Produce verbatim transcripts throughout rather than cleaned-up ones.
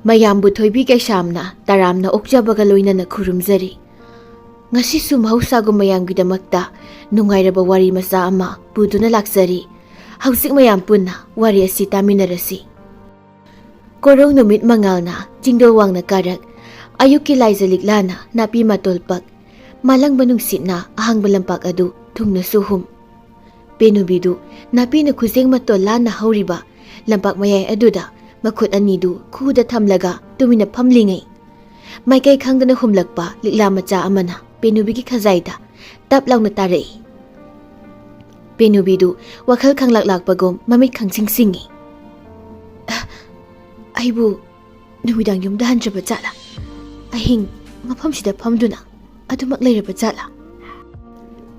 ꯃꯌꯥꯝꯕꯨ ꯊꯣꯏꯕꯤ ꯀꯩꯁꯥꯝꯅ ꯇꯔꯥꯝꯅ ꯑꯣꯛꯆꯕꯒ ꯂꯣꯏꯅꯅ ꯈꯨꯔꯨꯝꯖꯔꯤ꯫ ꯉꯁꯤꯁꯨ ꯃꯍꯧꯁꯥꯒꯨꯝ ꯃꯌꯥꯝꯒꯤꯗꯃꯛꯇ ꯅꯨꯡꯉꯥꯏꯔꯕ ꯋꯥꯔꯤ ꯃꯆꯥ ꯑꯃ ꯄꯨꯗꯨꯅ ꯂꯥꯛꯆꯔꯤ꯫ ꯍꯧꯖꯤꯛ ꯃꯌꯥꯝ ꯄꯨꯟꯅ ꯋꯥꯔꯤ ꯑꯁꯤ ꯇꯥꯃꯤꯟꯅꯔꯁꯤ꯫ ꯀꯣꯔꯧ ꯅꯨꯃꯤꯠ ꯃꯉꯥꯜꯅ ꯆꯤꯡꯗꯣꯜ ꯋꯥꯡꯅ ꯀꯥꯔꯛ, ꯑꯌꯨꯛꯀꯤ ꯂꯥꯏꯖ ꯂꯤꯛꯂꯥꯅ ꯅꯥꯄꯤ ꯃꯇꯣꯜ ꯄꯛ, ꯃꯥꯂꯪꯕ ꯅꯨꯡꯁꯤꯠꯅ ꯑꯍꯥꯡꯕ ꯂꯝꯄꯥꯛ ꯑꯗꯨ ꯊꯨꯡꯅꯁꯨ ꯍꯨꯝ꯫ ꯄꯦꯅꯨꯕꯤꯗꯨ ꯅꯥꯄꯤꯅ ꯈꯨꯖꯦꯡ ꯃꯇꯣꯜ ꯂꯥꯟꯅ ꯍꯧꯔꯤꯕ ꯂꯝꯄꯥꯛ ꯃꯌꯥꯏ ꯑꯗꯨꯗ ꯃꯈꯨꯠ ꯑꯅꯤꯗꯨ ꯈꯨꯗ ꯊꯝꯂꯒ ꯇꯨꯃꯤꯟꯅ ꯐꯝꯂꯤꯉꯩ, ꯃꯥꯏꯀꯩ ꯈꯪꯗꯅ ꯍꯨꯝꯂꯛꯄ ꯂꯤꯛꯂꯥ ꯃꯆꯥ ꯑꯃꯅ ꯄꯦꯅꯨꯕꯤꯒꯤ ꯈꯖꯥꯏꯗ ꯇꯞ ꯂꯥꯎꯅ ꯇꯥꯔꯛꯏ꯫ ꯄꯦꯅꯨꯕꯤꯗꯨ ꯋꯥꯈꯜ ꯈꯪꯂꯥꯛ ꯂꯥꯛꯄꯒꯨꯝ ꯃꯃꯤꯠ ꯈꯪꯁꯤꯡ ꯁꯤꯡꯉꯤ꯫ "ꯑ, ꯑꯩꯕꯨ ꯅꯨꯃꯤꯗꯥꯡ ꯌꯨꯝꯗ ꯍꯟꯗ꯭ꯔꯕ ꯖꯥꯠꯂꯥ? ꯑꯍꯤꯡ ꯃꯐꯝꯁꯤꯗ ꯐꯝꯗꯨꯅ ꯑꯗꯨꯃꯛ ꯂꯩꯔꯕ ꯖꯥꯠꯂꯥ?"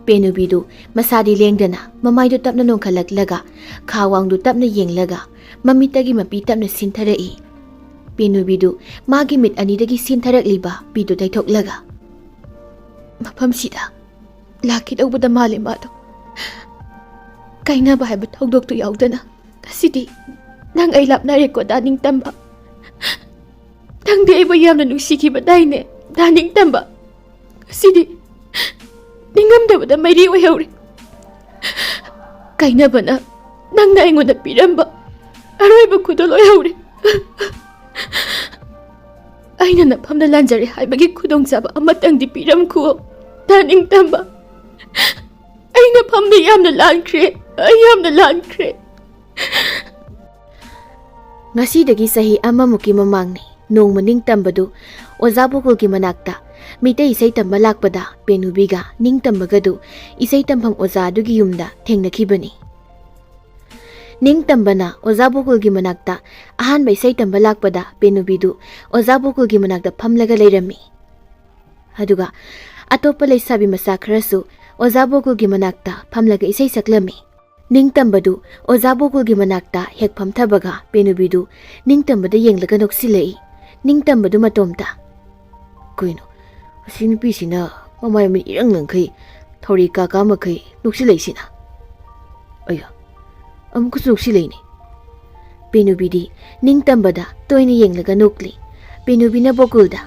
ꯄꯦꯅꯨꯕꯤꯗꯨ ꯃꯁꯥꯗꯤ ꯂꯦꯡꯗꯅ ꯃꯃꯥꯏꯗꯨ ꯇꯞꯅ ꯅꯣꯡꯈꯠꯂꯛꯂꯒ ꯈꯥ ꯋꯥꯡꯗꯨ ꯇꯞꯅ ꯌꯦꯡꯂꯒ ꯃꯃꯤꯠꯇꯒꯤ ꯃꯄꯤ ꯇꯞꯅ ꯁꯤꯟꯊꯔꯛꯏ꯫ ꯄꯦꯅꯨꯕꯤꯗꯨ ꯃꯥꯒꯤ ꯃꯤꯠ ꯑꯅꯤꯗꯒꯤ ꯁꯤꯟꯊꯔꯛꯂꯤꯕ ꯄꯤꯗꯨ ꯇꯩꯊꯣꯛꯂꯒ, "ꯃꯐꯝꯁꯤꯗ ꯂꯥꯛꯈꯤꯗꯧꯕꯗ ꯃꯥꯜꯂꯦ ꯃꯥꯗꯣ꯫ ꯀꯥꯏꯅꯕ ꯍꯥꯏꯕ ꯊꯧꯗꯣꯛꯇꯨ ꯌꯥꯎꯗꯅ ꯉꯁꯤꯗꯤ ꯅꯪ ꯑꯩ ꯂꯥꯞꯅꯔꯦꯀꯣ, ꯗꯥ ꯅꯤꯡꯇꯝꯕ꯫ ꯅꯪꯗꯤ ꯑꯩꯕꯨ ꯌꯥꯝꯅ ꯅꯨꯡꯁꯤꯈꯤꯕꯗꯥꯏꯅꯦ, ꯗꯥ ꯅꯤꯡꯇꯝꯕ? ꯉꯁꯤꯗꯤ ꯅꯤꯡꯉꯝꯗꯕꯗ ꯃꯩꯔꯤ ꯑꯣꯏꯍꯧꯔꯦ꯫ ꯀꯥꯏꯅꯕꯅ ꯅꯪꯅ ꯑꯩꯉꯣꯟꯗ ꯄꯤꯔꯝꯕ ꯑꯔꯣꯏꯕ ꯈꯨꯗꯣꯜ ꯑꯣꯏꯍꯧꯔꯦ꯫ ꯑꯩꯅ ꯅꯐꯝꯗ ꯂꯥꯟꯖꯔꯦ ꯍꯥꯏꯕꯒꯤ ꯈꯨꯗꯣꯡꯆꯥꯕ ꯑꯃꯇꯪꯗꯤ ꯄꯤꯔꯝꯈꯨꯑꯣ, ꯗꯥ ꯅꯤꯡꯇꯝꯕ꯫ ꯑꯩ ꯅꯐꯝꯗ ꯌꯥꯝꯅ ꯂꯥꯟꯈ꯭ꯔꯦ, ꯑꯩ ꯌꯥꯝꯅ ꯂꯥꯟꯈ꯭ꯔꯦ꯫" ꯉꯁꯤꯗꯒꯤ ꯆꯍꯤ ꯑꯃꯃꯨꯛꯀꯤ ꯃꯃꯥꯡꯅꯤ꯫ ꯅꯣꯡꯃ ꯅꯤꯡꯇꯝꯕꯗꯨ ꯑꯣꯖꯥ ꯕꯣꯀꯨꯜꯒꯤ ꯃꯅꯥꯛꯇ ꯃꯤꯇꯩ ꯏꯁꯩ ꯇꯝꯕ ꯂꯥꯛꯄꯗ ꯄꯦꯅꯨꯕꯤꯒ ꯅꯤꯡꯇꯝꯕꯒꯗꯨ ꯏꯁꯩ ꯇꯝꯐꯝ ꯑꯣꯖꯥ ꯑꯗꯨꯒꯤ ꯌꯨꯝꯗ ꯊꯦꯡꯅꯈꯤꯕꯅꯤ꯫ ꯅꯤꯡꯇꯝꯕꯅ ꯑꯣꯖꯥ ꯕꯣꯀꯨꯜꯒꯤ ꯃꯅꯥꯛꯇ ꯑꯍꯥꯟꯕ ꯏꯁꯩ ꯇꯝꯕ ꯂꯥꯛꯄꯗ ꯄꯦꯅꯨꯕꯤꯗꯨ ꯑꯣꯖꯥ ꯕꯣꯀꯨꯜꯒꯤ ꯃꯅꯥꯛꯇ ꯐꯝꯂꯒ ꯂꯩꯔꯝꯃꯤ꯫ ꯑꯗꯨꯒ ꯑꯇꯣꯞꯄ ꯂꯩꯁꯥꯕꯤ ꯃꯆꯥ ꯈꯔꯁꯨ ꯑꯣꯖꯥ ꯕꯣꯀꯨꯜꯒꯤ ꯃꯅꯥꯛꯇ ꯐꯝꯂꯒ ꯏꯁꯩ ꯁꯛꯂꯝꯃꯤ꯫ ꯅꯤꯡꯇꯝꯕꯗꯨ ꯑꯣꯖꯥ ꯕꯣꯀꯨꯜꯒꯤ ꯃꯅꯥꯛꯇ ꯍꯦꯛ ꯐꯝꯊꯕꯒ ꯄꯦꯅꯨꯕꯤꯗꯨ ꯅꯤꯡꯇꯝꯕꯗ ꯌꯦꯡꯂꯒ ꯅꯣꯛꯁꯤꯜꯂꯛꯏ꯫ ꯅꯤꯡꯇꯝꯕꯗꯨ ꯃꯇꯣꯝꯇ, "ꯀꯩꯅꯣ, ꯑꯁꯤ ꯅꯨꯄꯤꯁꯤꯅ ꯃꯃꯥꯏ ꯃꯃꯤꯠ ꯏꯔꯪ ꯂꯪꯈꯩ, ꯊꯧꯔꯤ ꯀꯥ ꯀꯥ ꯃꯈꯩ ꯅꯣꯛꯁꯤꯜꯂꯛꯏꯁꯤꯅ? ꯑꯌꯥ, ꯑꯃꯨꯛꯀꯁꯨ ꯅꯣꯛꯁꯤꯜꯂꯛꯏꯅꯦ꯫" ꯄꯦꯅꯨꯕꯤꯗꯤ ꯅꯤꯡꯇꯝꯕꯗ ꯇꯣꯏꯅ ꯌꯦꯡꯂꯒ ꯅꯣꯛꯂꯤ꯫ ꯄꯦꯅꯨꯕꯤꯅ ꯕꯣꯀꯨꯜꯗ,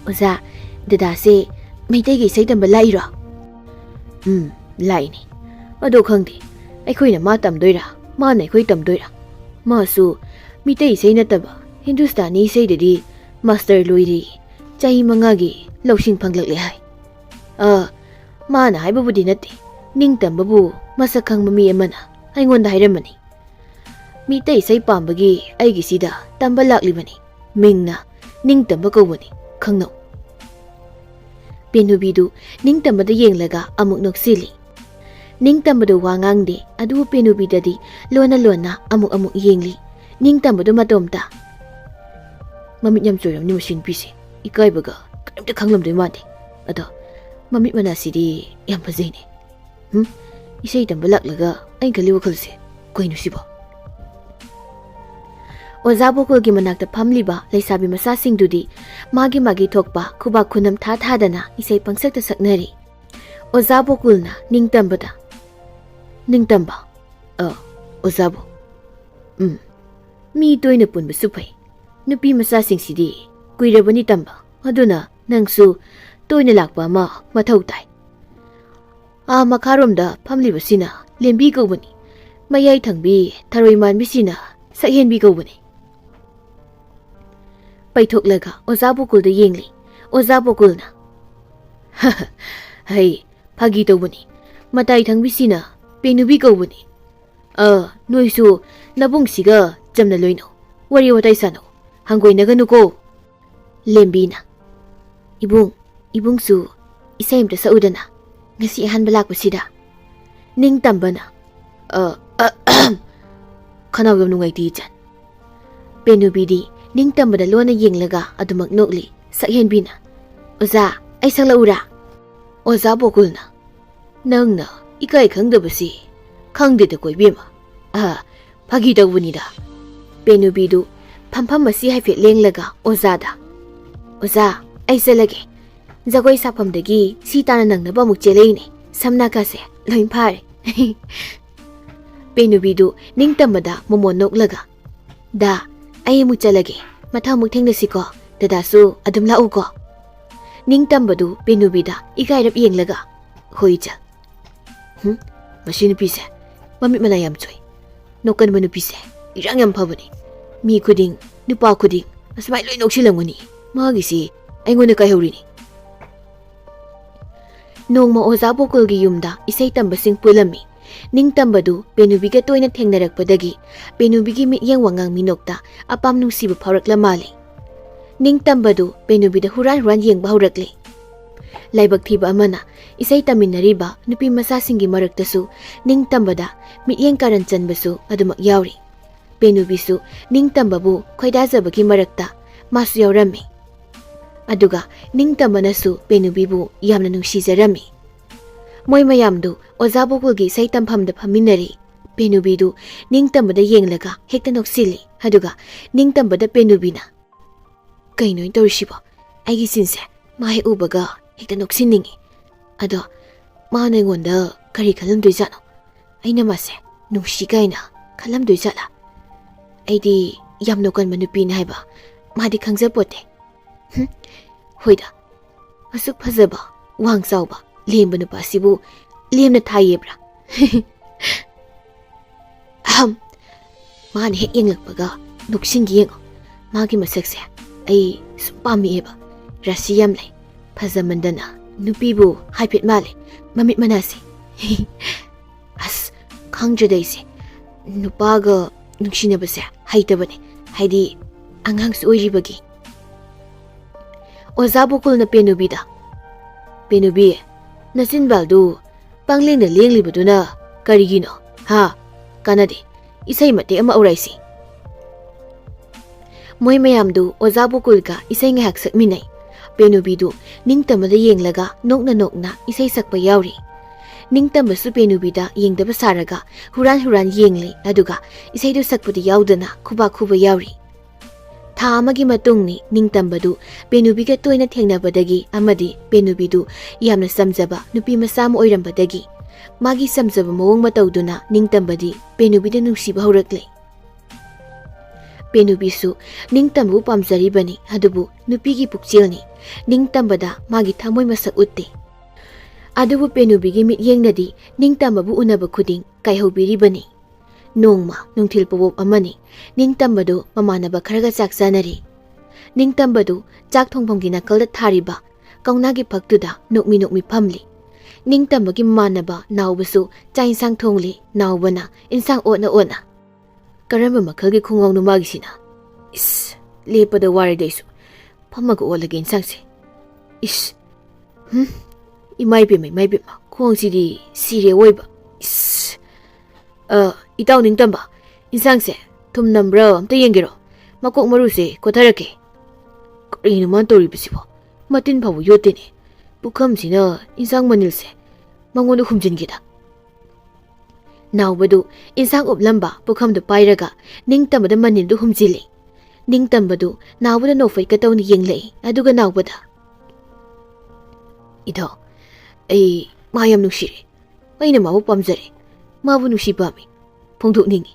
"ꯑꯣꯖꯥ, ꯗꯗꯥꯁꯦ ꯃꯩꯇꯩꯒꯤ ꯏꯁꯩ ꯇꯝꯕ ꯂꯥꯛꯏꯔꯣ?" "ꯎꯝ, ꯂꯥꯛꯏꯅꯦ꯫ ꯑꯗꯣ ꯈꯪꯗꯦ, ꯑꯩꯈꯣꯏꯅ ꯃꯥ ꯇꯝꯗꯣꯏꯔꯥ, ꯃꯥꯅ ꯑꯩꯈꯣꯏ ꯇꯝꯗꯣꯏꯔꯥ? ꯃꯥꯁꯨ ꯃꯤꯇꯩ ꯏꯁꯩ ꯅꯠꯇꯕ ꯍꯤꯟꯗꯨꯁꯇꯥꯅꯤ ꯏꯁꯩꯗꯗꯤ ꯃꯥꯁꯇꯔ ꯂꯣꯏꯔꯦ꯫ ꯆꯍꯤ ꯃꯉꯥꯒꯤ ꯂꯧꯁꯤꯡ ꯐꯪꯂꯛꯂꯦ ꯍꯥꯏ꯫ ꯑ, ꯃꯥꯅ ꯍꯥꯏꯕꯕꯨꯗꯤ ꯅꯠꯇꯦ, ꯅꯤꯡꯇꯝꯕꯕꯨ ꯃꯁꯛ ꯈꯪꯕ ꯃꯤ ꯑꯃꯅ ꯑꯩꯉꯣꯟꯗ ꯍꯥꯏꯔꯝꯕꯅꯤ꯫ ꯃꯤꯇꯩ ꯏꯁꯩ ꯄꯥꯝꯕꯒꯤ ꯑꯩꯒꯤꯁꯤꯗ ꯇꯝꯕ ꯂꯥꯛꯂꯤꯕꯅꯤ꯫ ꯃꯤꯡꯅ ꯅꯤꯡꯇꯝꯕ ꯀꯧꯕꯅꯤ, ꯈꯪꯅꯧ꯫" ꯄꯦꯅꯨꯕꯤꯗꯨ ꯅꯤꯡꯇꯝꯕꯗ ꯌꯦꯡꯂꯒ ꯑꯃꯨꯛ ꯅꯣꯛꯁꯤꯜꯂꯤ꯫ ꯅꯤꯡꯇꯝꯕꯗꯨ ꯋꯥ ꯉꯥꯡꯗꯦ, ꯑꯗꯨꯕꯨ ꯄꯦꯅꯨꯕꯤꯗꯗꯤ ꯂꯣꯟꯅ ꯂꯣꯟꯅ ꯑꯃꯨꯛ ꯑꯃꯨꯛ ꯌꯦꯡꯂꯤ꯫ ꯅꯤꯡꯇꯝꯕꯗꯨ ꯃꯇꯣꯝꯇ, "ꯃꯃꯤꯠ ꯌꯥꯝ ꯆꯣꯏꯔꯝꯅꯤ ꯃꯁꯤ ꯅꯨꯄꯤꯁꯦ, ꯏꯀꯥꯏꯕꯒ ꯀꯔꯤꯝꯇ ꯈꯪꯂꯝꯗꯣꯏ ꯃꯥꯟꯗꯦ꯫ ꯑꯗꯣ ꯃꯃꯤꯠ ꯃꯅꯥꯁꯤꯗꯤ ꯌꯥꯝ ꯐꯖꯩꯅꯦ꯫ ꯍꯨꯝ, ꯏꯁꯩ ꯇꯝꯕ ꯂꯥꯛꯂꯒ ꯑꯩꯅ ꯈꯜꯂꯤ ꯋꯥꯈꯜꯁꯦ ꯀꯩꯅꯣ ꯁꯤꯕꯣ?" ꯑꯣꯖꯥ ꯕꯣꯀꯨꯜꯒꯤ ꯃꯅꯥꯛꯇ ꯐꯝꯂꯤꯕ ꯂꯩꯁꯥꯕꯤ ꯃꯆꯥꯁꯤꯡꯗꯨꯗꯤ ꯃꯥꯒꯤ ꯃꯥꯒꯤ ꯊꯣꯛꯄ ꯈꯨꯕꯥꯛ ꯈꯨꯅꯝ ꯊꯥ ꯊꯥꯗꯅ ꯏꯁꯩ ꯄꯪꯁꯛꯇ ꯁꯛꯅꯔꯤ꯫ ꯑꯣꯖꯥ ꯕꯣꯀꯨꯜꯅ ꯅꯤꯡꯇꯝꯕꯗ, "ꯅꯤꯡꯇꯝꯕ, ꯑ, ꯑꯣꯖꯥꯕꯨ, ꯎꯝ, ꯃꯤ ꯇꯣꯏꯅ ꯄꯨꯟꯕꯁꯨ ꯐꯩ꯫ ꯅꯨꯄꯤ ꯃꯆꯥꯁꯤꯡꯁꯤꯗꯤ ꯀꯨꯏꯔꯕꯅꯤ ꯇꯝꯕ, ꯑꯗꯨꯅ ꯅꯪꯁꯨ ꯇꯣꯏꯅ ꯂꯥꯛꯄ ꯑꯃ ꯃꯊꯧ ꯇꯥꯏ꯫ ꯑꯥ ꯃꯈꯥꯔꯣꯝꯗ ꯐꯝꯂꯤꯕꯁꯤꯅ ꯂꯦꯝꯕꯤ ꯀꯧꯕꯅꯤ꯫ ꯃꯌꯥꯏ ꯊꯪꯕꯤ ꯊꯔꯣꯏ ꯃꯥꯟꯕꯤꯁꯤꯅ ꯁꯛꯍꯦꯟꯕꯤ ꯀꯧꯕꯅꯤ꯫" ꯄꯩꯊꯣꯛꯂꯒ ꯑꯣꯖꯥ ꯕꯣꯀꯨꯜꯗ ꯌꯦꯡꯂꯤ꯫ ꯑꯣꯖꯥ ꯕꯣꯀꯨꯜꯅ, "ꯍꯩ, ꯐꯥꯒꯤ ꯇꯧꯕꯅꯤ꯫ ꯃꯇꯥꯏ ꯊꯪꯕꯤꯁꯤꯅ ꯄꯦꯅꯨꯕꯤ ꯀꯧꯕꯅꯤ꯫ ꯑ, ꯅꯣꯏꯁꯨ ꯅꯕꯨꯡꯁꯤꯒ ꯆꯝꯅ ꯂꯣꯏꯅꯧ꯫ ꯋꯥꯔꯤ ꯋꯥꯇꯥꯏ ꯁꯥꯟꯅꯧ꯫ ꯍꯪꯒꯣꯏꯅꯒꯅꯨꯀꯣ꯫" ꯂꯦꯝꯕꯤꯅ, "ꯏꯕꯨꯡ, ꯏꯕꯨꯡꯁꯨ ꯏꯁꯩ ꯑꯝꯇ ꯁꯛꯎꯗꯅ, ꯉꯁꯤ ꯑꯍꯥꯟꯕ ꯂꯥꯛꯄꯁꯤꯗ꯫" ꯅꯤꯡꯇꯝꯕꯅ, "ꯑ, ꯑ, ꯈꯅꯥꯎ ꯌꯥꯝ ꯅꯨꯡꯉꯥꯏꯇꯦ, ꯏꯆꯟ꯫" ꯄꯦꯅꯨꯕꯤꯗꯤ ꯅꯤꯡꯇꯝꯕꯗ ꯂꯣꯟꯅ ꯌꯦꯡꯂꯒ ꯑꯗꯨꯃꯛ ꯅꯣꯛꯂꯤ꯫ ꯁꯛꯍꯦꯟꯕꯤꯅ, "ꯑꯣꯖꯥ, ꯑꯩ ꯁꯛꯂꯛꯎꯔꯥ?" ꯑꯣꯖꯥ ꯕꯣꯀꯨꯜꯅ, "ꯅꯪꯅ ꯏꯀꯥꯏ ꯈꯪꯗꯕꯁꯤ ꯈꯪꯗꯦꯗꯀꯣ ꯏꯕꯦꯝꯃ꯫ ꯑ, ꯐꯥꯒꯤ ꯇꯧꯕꯅꯤꯗ꯫" ꯄꯦꯅꯨꯕꯤꯗꯨ ꯐꯝꯐꯝ ꯑꯁꯤ ꯍꯥꯏꯐꯦꯠ ꯂꯦꯡꯂꯒ ꯑꯣꯖꯥꯗ, "ꯑꯣꯖꯥ, ꯑꯩ ꯆꯠꯂꯒꯦ꯫ ꯖꯒꯣꯏ ꯁꯥꯐꯝꯗꯒꯤ ꯁꯤ ꯇꯥꯅ ꯅꯪꯅꯕ ꯑꯃꯨꯛ ꯆꯦꯜꯂꯛꯏꯅꯦ꯫ ꯁꯝ ꯅꯥꯀꯥꯁꯦ ꯂꯣꯏ ꯐꯥꯔꯦ꯫" ꯄꯦꯅꯨꯕꯤꯗꯨ ꯅꯤꯡꯇꯝꯕꯗ ꯃꯣꯃꯣꯟ ꯅꯣꯛꯂꯒ, ꯗꯥ, ꯑꯩ ꯑꯃꯨꯛ ꯆꯠꯂꯒꯦ꯫ ꯃꯊꯪ ꯑꯃꯨꯛ ꯊꯦꯡꯅꯁꯤꯀꯣ꯫ ꯗꯗꯥꯁꯨ ꯑꯗꯨꯝ ꯂꯥꯛꯎꯀꯣ꯫ ꯅꯤꯡꯇꯝꯕꯗꯨ ꯄꯦꯅꯨꯕꯤꯗ ꯏꯀꯥꯏꯔꯞ ꯌꯦꯡꯂꯒ, "ꯍꯣꯏ, ꯏꯆꯜ꯫" "ꯍꯨꯝ, ꯃꯁꯤ ꯅꯨꯄꯤꯁꯦ ꯃꯃꯤꯠ ꯃꯅꯥ ꯌꯥꯝ ꯆꯣꯏ꯫ ꯅꯣꯛꯀꯟꯕ ꯅꯨꯄꯤꯁꯦ ꯏꯔꯥꯡ ꯌꯥꯝ ꯐꯕꯅꯤ꯫ ꯃꯤ ꯈꯨꯗꯤꯡ, ꯅꯨꯄꯥ ꯈꯨꯗꯤꯡ ꯑꯁꯨꯃꯥꯏ ꯂꯣꯏ ꯅꯣꯛꯁꯤꯜꯂꯝꯒꯅꯤ꯫ ꯃꯥꯒꯤꯁꯤ ꯑꯩꯉꯣꯟꯗ ꯀꯥꯏꯍꯧꯔꯤꯅꯤ꯫" ꯅꯣꯡꯃ ꯑꯣꯖꯥ ꯕꯣꯀꯨꯜꯒꯤ ꯌꯨꯝꯗ ꯏꯁꯩ ꯇꯝꯕꯁꯤꯡ ꯄꯨꯜꯂꯝꯃꯤ꯫ ꯅꯤꯡꯇꯝꯕꯗꯨ ꯄꯦꯅꯨꯕꯤꯒ ꯇꯣꯏꯅ ꯊꯦꯡꯅꯔꯛꯄꯗꯒꯤ ꯄꯦꯅꯨꯕꯤꯒꯤ ꯃꯤꯠꯌꯦꯡ ꯋꯥꯉꯥꯡ ꯃꯤꯅꯣꯛꯇ ꯑꯄꯥꯝ ꯅꯨꯡꯁꯤꯕ ꯐꯥꯎꯔꯛꯂ ꯃꯥꯜꯂꯤ꯫ ꯅꯤꯡꯇꯝꯕꯗꯨ ꯄꯦꯅꯨꯕꯤꯗ ꯍꯨꯔꯥꯟ ꯍꯨꯔꯥꯟ ꯌꯦꯡꯕ ꯍꯧꯔꯛꯂꯤ꯫ ꯂꯥꯏꯕꯛ ꯊꯤꯕ ꯑꯃꯅ, ꯏꯁꯩ ꯇꯝꯃꯤꯟꯅꯔꯤꯕ ꯅꯨꯄꯤ ꯃꯆꯥꯁꯤꯡꯒꯤ ꯃꯔꯛꯇꯁꯨ ꯅꯤꯡꯇꯝꯕꯗ ꯃꯤꯠꯌꯦꯡ ꯀꯥꯔꯟ ꯆꯟꯕꯁꯨ ꯑꯗꯨꯃꯛ ꯌꯥꯎꯔꯤ꯫ ꯄꯦꯅꯨꯕꯤꯁꯨ ꯅꯤꯡꯇꯝꯕꯕꯨ ꯈꯣꯏꯗꯥꯖꯕꯒꯤ ꯃꯔꯛꯇ ꯃꯥꯁꯨ ꯌꯥꯎꯔꯝꯃꯤ꯫ ꯑꯗꯨꯒ ꯅꯤꯡꯇꯝꯕꯅꯁꯨ ꯄꯦꯅꯨꯕꯤꯕꯨ ꯌꯥꯝꯅ ꯅꯨꯡꯁꯤꯖꯔꯝꯃꯤ꯫ ꯃꯣꯏ ꯃꯌꯥꯝꯗꯨ ꯑꯣꯖꯥ ꯕꯣꯀꯨꯜꯒꯤ ꯏꯁꯩ ꯇꯝꯐꯝꯗ ꯐꯝꯃꯤꯟꯅꯔꯤ꯫ ꯄꯦꯅꯨꯕꯤꯗꯨ ꯅꯤꯡꯇꯝꯕꯗ ꯌꯦꯡꯂꯒ ꯍꯦꯛꯇ ꯅꯣꯛꯁꯤꯜꯂꯤ꯫ ꯑꯗꯨꯒ ꯅꯤꯡꯇꯝꯕꯗ ꯄꯦꯅꯨꯕꯤꯅ, "ꯀꯩꯅꯣ ꯑꯩꯅ ꯇꯧꯔꯤꯁꯤꯕꯣ? ꯑꯩꯒꯤ ꯁꯤꯟꯁꯦ ꯃꯥ ꯍꯦꯛ ꯎꯕꯒ ꯍꯦꯛꯇ ꯅꯣꯛꯁꯤꯟꯅꯤꯡꯉꯤ꯫ ꯑꯗꯣ ꯃꯥꯅ ꯑꯩꯉꯣꯟꯗ ꯀꯔꯤ ꯈꯜꯂꯝꯗꯣꯏꯖꯥꯠꯅꯣ? ꯑꯩꯅ ꯃꯥꯁꯦ ꯅꯨꯡꯁꯤ ꯀꯥꯏꯅ ꯈꯜꯂꯝꯗꯣꯏꯖꯥꯠꯂꯥ? ꯑꯩꯗꯤ ꯌꯥꯝ ꯅꯣꯛꯀꯟꯕ ꯅꯨꯄꯤꯅꯤ ꯍꯥꯏꯕ ꯃꯥꯗꯤ ꯈꯪꯖꯄꯣꯠꯇꯦ꯫" ꯍꯨꯝ, ꯍꯣꯏꯗ, ꯑꯁꯨꯛ ꯐꯖꯕ, ꯋꯥꯡ ꯆꯥꯎꯕ, ꯂꯦꯝꯕ ꯅꯨꯄꯥꯁꯤꯕꯨ ꯂꯦꯝꯅ ꯊꯥꯏꯌꯦꯕ꯭ꯔꯥ? ꯑꯍꯝ, ꯃꯥꯅ ꯍꯦꯛ ꯌꯦꯡꯂꯛꯄꯒ ꯅꯣꯛꯁꯤꯟꯒꯦ ꯌꯦꯡꯉꯣ꯫ ꯃꯥꯒꯤ ꯃꯁꯛꯁꯦ ꯑꯩ ꯁꯨꯝ ꯄꯥꯝꯃꯛꯑꯦꯕ꯫ ꯔꯥꯁꯤ ꯌꯥꯝ ꯂꯩ꯫ ꯐꯖꯃꯟꯗꯅ ꯅꯨꯄꯤꯕꯨ ꯍꯥꯏꯐꯦꯠ ꯃꯥꯜꯂꯦ꯫ ꯃꯃꯤꯠ ꯃꯅꯥꯁꯦ꯫ ꯑꯁ, ꯈꯪꯗ꯭ꯔꯦꯗ ꯑꯩꯁꯦ꯫ ꯅꯨꯄꯥꯒ ꯅꯨꯡꯁꯤꯅꯕꯁꯦ ꯍꯩꯇꯕꯅꯦ꯫ ꯍꯥꯏꯗꯤ ꯑꯉꯥꯡꯁꯨ ꯑꯣꯏꯔꯤꯕꯒꯤ꯫ ꯑꯣꯖꯥ ꯕꯣꯀꯨꯜꯅ ꯄꯦꯅꯨꯕꯤꯗ, "ꯄꯦꯅꯨꯕꯤ, ꯅꯆꯤꯟꯕꯥꯜꯗꯨ ꯄꯪꯂꯦꯡꯅ ꯂꯦꯡꯂꯤꯕꯗꯨꯅ ꯀꯔꯤꯒꯤꯅꯣ? ꯍꯥ? ꯀꯥꯟꯅꯗꯦ꯫ ꯏꯁꯩ ꯃꯇꯦꯛ ꯑꯃ ꯍꯧꯔꯛꯏꯁꯤ꯫" ꯃꯣꯏ ꯃꯌꯥꯝꯗꯨ ꯑꯣꯖꯥ ꯕꯣꯀꯨꯜꯒ ꯏꯁꯩ ꯉꯥꯏꯍꯥꯛ ꯁꯛꯃꯤꯟꯅꯩ꯫ ꯄꯦꯅꯨꯕꯤꯗꯨ ꯅꯤꯡꯇꯝꯕꯗ ꯌꯦꯡꯂꯒ ꯅꯣꯛꯅ ꯅꯣꯛꯅ ꯏꯁꯩ ꯁꯛꯄ ꯌꯥꯎꯔꯤ꯫ ꯅꯤꯡꯇꯝꯕꯁꯨ ꯄꯦꯅꯨꯕꯤꯗ ꯌꯦꯡꯗꯕ ꯁꯥꯔꯒ ꯍꯨꯔꯥꯟ ꯍꯨꯔꯥꯟ ꯌꯦꯡꯂꯤ, ꯑꯗꯨꯒ ꯏꯁꯩꯗꯨ ꯁꯛꯄꯗꯤ ꯌꯥꯎꯗꯅ ꯈꯨꯕꯥꯛ ꯈꯨꯕ ꯌꯥꯎꯔꯤ꯫ ꯊꯥ ꯑꯃꯒꯤ ꯃꯇꯨꯡꯅꯤ ꯅꯤꯡꯇꯝꯕꯗꯨ ꯄꯦꯅꯨꯕꯤꯒ ꯇꯣꯏꯅ ꯊꯦꯡꯅꯕꯗꯒꯤ ꯑꯃꯗꯤ ꯄꯦꯅꯨꯕꯤꯗꯨ ꯌꯥꯝꯅ ꯆꯝꯖꯕ ꯅꯨꯄꯤ ꯃꯆꯥ ꯑꯃ ꯑꯣꯏꯔꯝꯕꯗꯒꯤ ꯃꯥꯒꯤ ꯆꯝꯖꯕ ꯃꯑꯣꯡ ꯃꯇꯧꯗꯨꯅ ꯅꯤꯡꯇꯝꯕꯗꯤ ꯄꯦꯅꯨꯕꯤꯗ ꯅꯨꯡꯁꯤꯕ ꯍꯧꯔꯛꯂꯦ꯫ ꯄꯦꯅꯨꯕꯤꯁꯨ ꯅꯤꯡꯇꯝꯕꯕꯨ ꯄꯥꯝꯖꯔꯤꯕꯅꯤ, ꯑꯗꯨꯕꯨ ꯅꯨꯄꯤꯒꯤ ꯄꯨꯛꯆꯦꯜꯅꯤ꯫ ꯅꯤꯡꯇꯝꯕꯗ ꯃꯥꯒꯤ ꯊꯃꯣꯏ ꯃꯁꯛ ꯎꯠꯇꯦ꯫ ꯑꯗꯨꯕꯨ ꯄꯦꯅꯨꯕꯤꯒꯤ ꯃꯤꯠꯌꯦꯡꯅꯗꯤ ꯅꯤꯡꯇꯝꯕꯕꯨ ꯎꯅꯕ ꯈꯨꯗꯤꯡ ꯀꯥꯏꯍꯧꯕꯤꯔꯤꯕꯅꯤ꯫ ꯅꯣꯡꯃ ꯅꯨꯡꯊꯤꯜ ꯄꯣꯕꯣꯞ ꯑꯃꯅꯤ꯫ ꯅꯤꯡꯇꯝꯕꯗꯨ ꯃꯃꯥꯟꯅꯕ ꯈꯔꯒ ꯆꯥꯛ ꯆꯥꯅꯔꯤ꯫ ꯅꯤꯡꯇꯝꯕꯗꯨ ꯆꯥꯛ ꯊꯣꯡꯐꯝꯒꯤ ꯅꯥꯀꯜꯗ ꯊꯥꯔꯤꯕ ꯀꯧꯅꯥꯒꯤ ꯐꯛꯇꯨꯗ ꯅꯣꯛꯃꯤ ꯅꯣꯛꯃꯤ ꯐꯝꯂꯤ꯫ ꯅꯤꯡꯇꯝꯕꯒꯤ ꯃꯃꯥꯟꯅꯕ ꯅꯥꯎꯕꯁꯨ ꯆꯥꯛ ꯏꯟꯁꯥꯡ ꯊꯣꯡꯂꯤ꯫ ꯅꯥꯎꯕꯅ ꯏꯟꯁꯥꯡ ꯑꯣꯠꯅ ꯑꯣꯠꯅ, "ꯀꯔꯝꯕ ꯃꯈꯜꯒꯤ ꯈꯣꯡꯒꯥꯎꯅꯣ ꯃꯥꯒꯤꯁꯤꯅ? ꯏꯁ, ꯂꯦꯞꯄꯗ ꯋꯥꯔꯦꯗ ꯑꯩꯁꯨ꯫ ꯐꯝꯃꯒ ꯑꯣꯠꯂꯒꯦ ꯏꯟꯁꯥꯡꯁꯦ꯫ ꯏꯁ, ꯍꯨꯝ, ꯏꯃꯥ ꯏꯄꯦꯝꯃ, ꯏꯃꯥ ꯏꯄꯦꯝꯃ, ꯈꯣꯡꯁꯤꯗꯤ ꯁꯤꯔꯦ ꯑꯣꯏꯕ꯫ ꯏꯁ, ꯑ, ꯏꯇꯥꯎ ꯅꯤꯡꯇꯝꯕ, ꯏꯟꯁꯥꯡꯁꯦ ꯊꯨꯝ ꯅꯝꯕ꯭ꯔꯥ ꯑꯝꯇ ꯌꯦꯡꯒꯦꯔꯣ? ꯃꯀꯣꯛ ꯃꯔꯨꯁꯦ ꯀꯣꯊꯔꯛꯀꯦ꯫ ꯀꯔꯤꯅꯣ ꯃꯥꯅ ꯇꯧꯔꯤꯕꯁꯤꯕꯣ? ꯃꯇꯤꯟ ꯐꯥꯎꯕ ꯌꯣꯠꯇꯦꯅꯦ꯫ ꯄꯨꯈꯝꯁꯤꯅ ꯏꯟꯁꯥꯡ ꯃꯅꯤꯜꯁꯦ ꯃꯉꯣꯟꯗ ꯍꯨꯝꯖꯤꯟꯒꯦꯗ꯫" ꯅꯥꯎꯕꯗꯨ ꯏꯟꯁꯥꯡ ꯎꯞꯂꯝꯕ ꯄꯨꯈꯝꯗꯨ ꯄꯥꯏꯔꯒ ꯅꯤꯡꯇꯝꯕꯗ ꯃꯅꯤꯜꯗꯨ ꯍꯨꯝꯖꯤꯜꯂꯤ꯫ ꯅꯤꯡꯇꯝꯕꯗꯨ ꯅꯥꯎꯕꯗ ꯅꯣꯛꯐꯦꯠꯀ ꯇꯧꯅ ꯌꯦꯡꯂꯛꯏ, ꯑꯗꯨꯒ ꯅꯥꯎꯕꯗ, "ꯏꯇꯥꯎ, ꯑꯩ ꯃꯥ ꯌꯥꯝ ꯅꯨꯡꯁꯤꯔꯦ꯫ ꯑꯩꯅ ꯃꯥꯕꯨ ꯄꯥꯝꯖꯔꯦ꯫ ꯃꯥꯕꯨ ꯅꯨꯡꯁꯤ ꯄꯥꯝꯃꯤ꯫ ꯐꯣꯡꯗꯣꯛꯅꯤꯡꯉꯤ꯫"